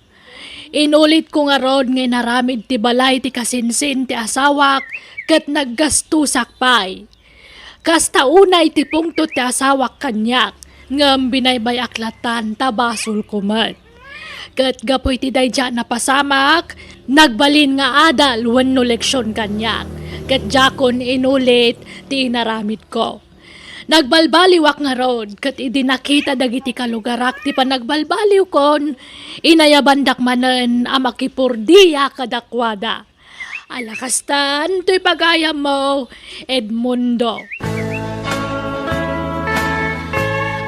Inulitko ngarud nga inaramid ti balay ti kasinsin ti asawak ket naggastosak pay. Kasta unay ti pungtot ti asawak kaniak, ngem binaybay-ak lattan ta basolko met. Ket gapu iti daydi a napasamak, nagbalin nga adal wenno leksion kaniak, ket diakon inulit ti inaramidko. Nagbalbaliwak ngarud, ket idi nakita dagiti kalugarak ti panagbalbaliwkon, inayabandak manen a makipurdia kadakuada. Ala kastan toy pagayammo, Edmundo.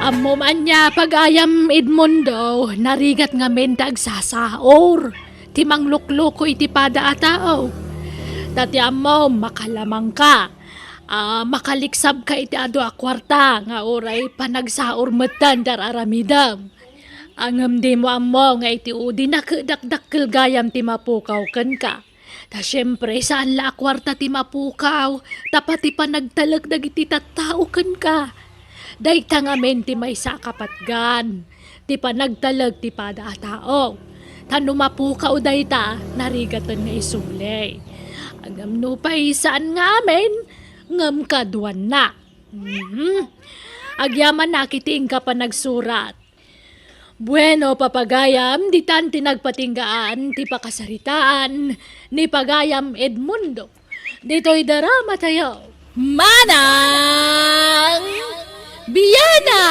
Ammom ania pagayam, Edmundo, narigat ngamin ti agsasaor, ti manglukloko iti pada a tao. Ta ti ammom, makalamangka. A, makaliksabka iti adu a kuarta nga uray panagsaor metten ti ar-aramidem. Ngem dimo ammo nga iti udi nakedakdakkel gayam ti mapukaw kenka. Ta siempre, saan la a kuarta ti mapukaw, ta pati panagtalek dagiti tattao kenka. Dayta ngamin ti maysa a kapatgan ti panagtalek ti pada a tao. Ta no mapukaw dayta, narigaten nga isuli. Ngem nupay saan nga amin, ngem kaduanna. Mhm. Agyamanak iti inka panagsurat. Bueno, papagayam, ditan ti nagpatinggaan ti pakasaritaan ni Pagayam Edmundo. Ditoy drama tayo. Manang Biana!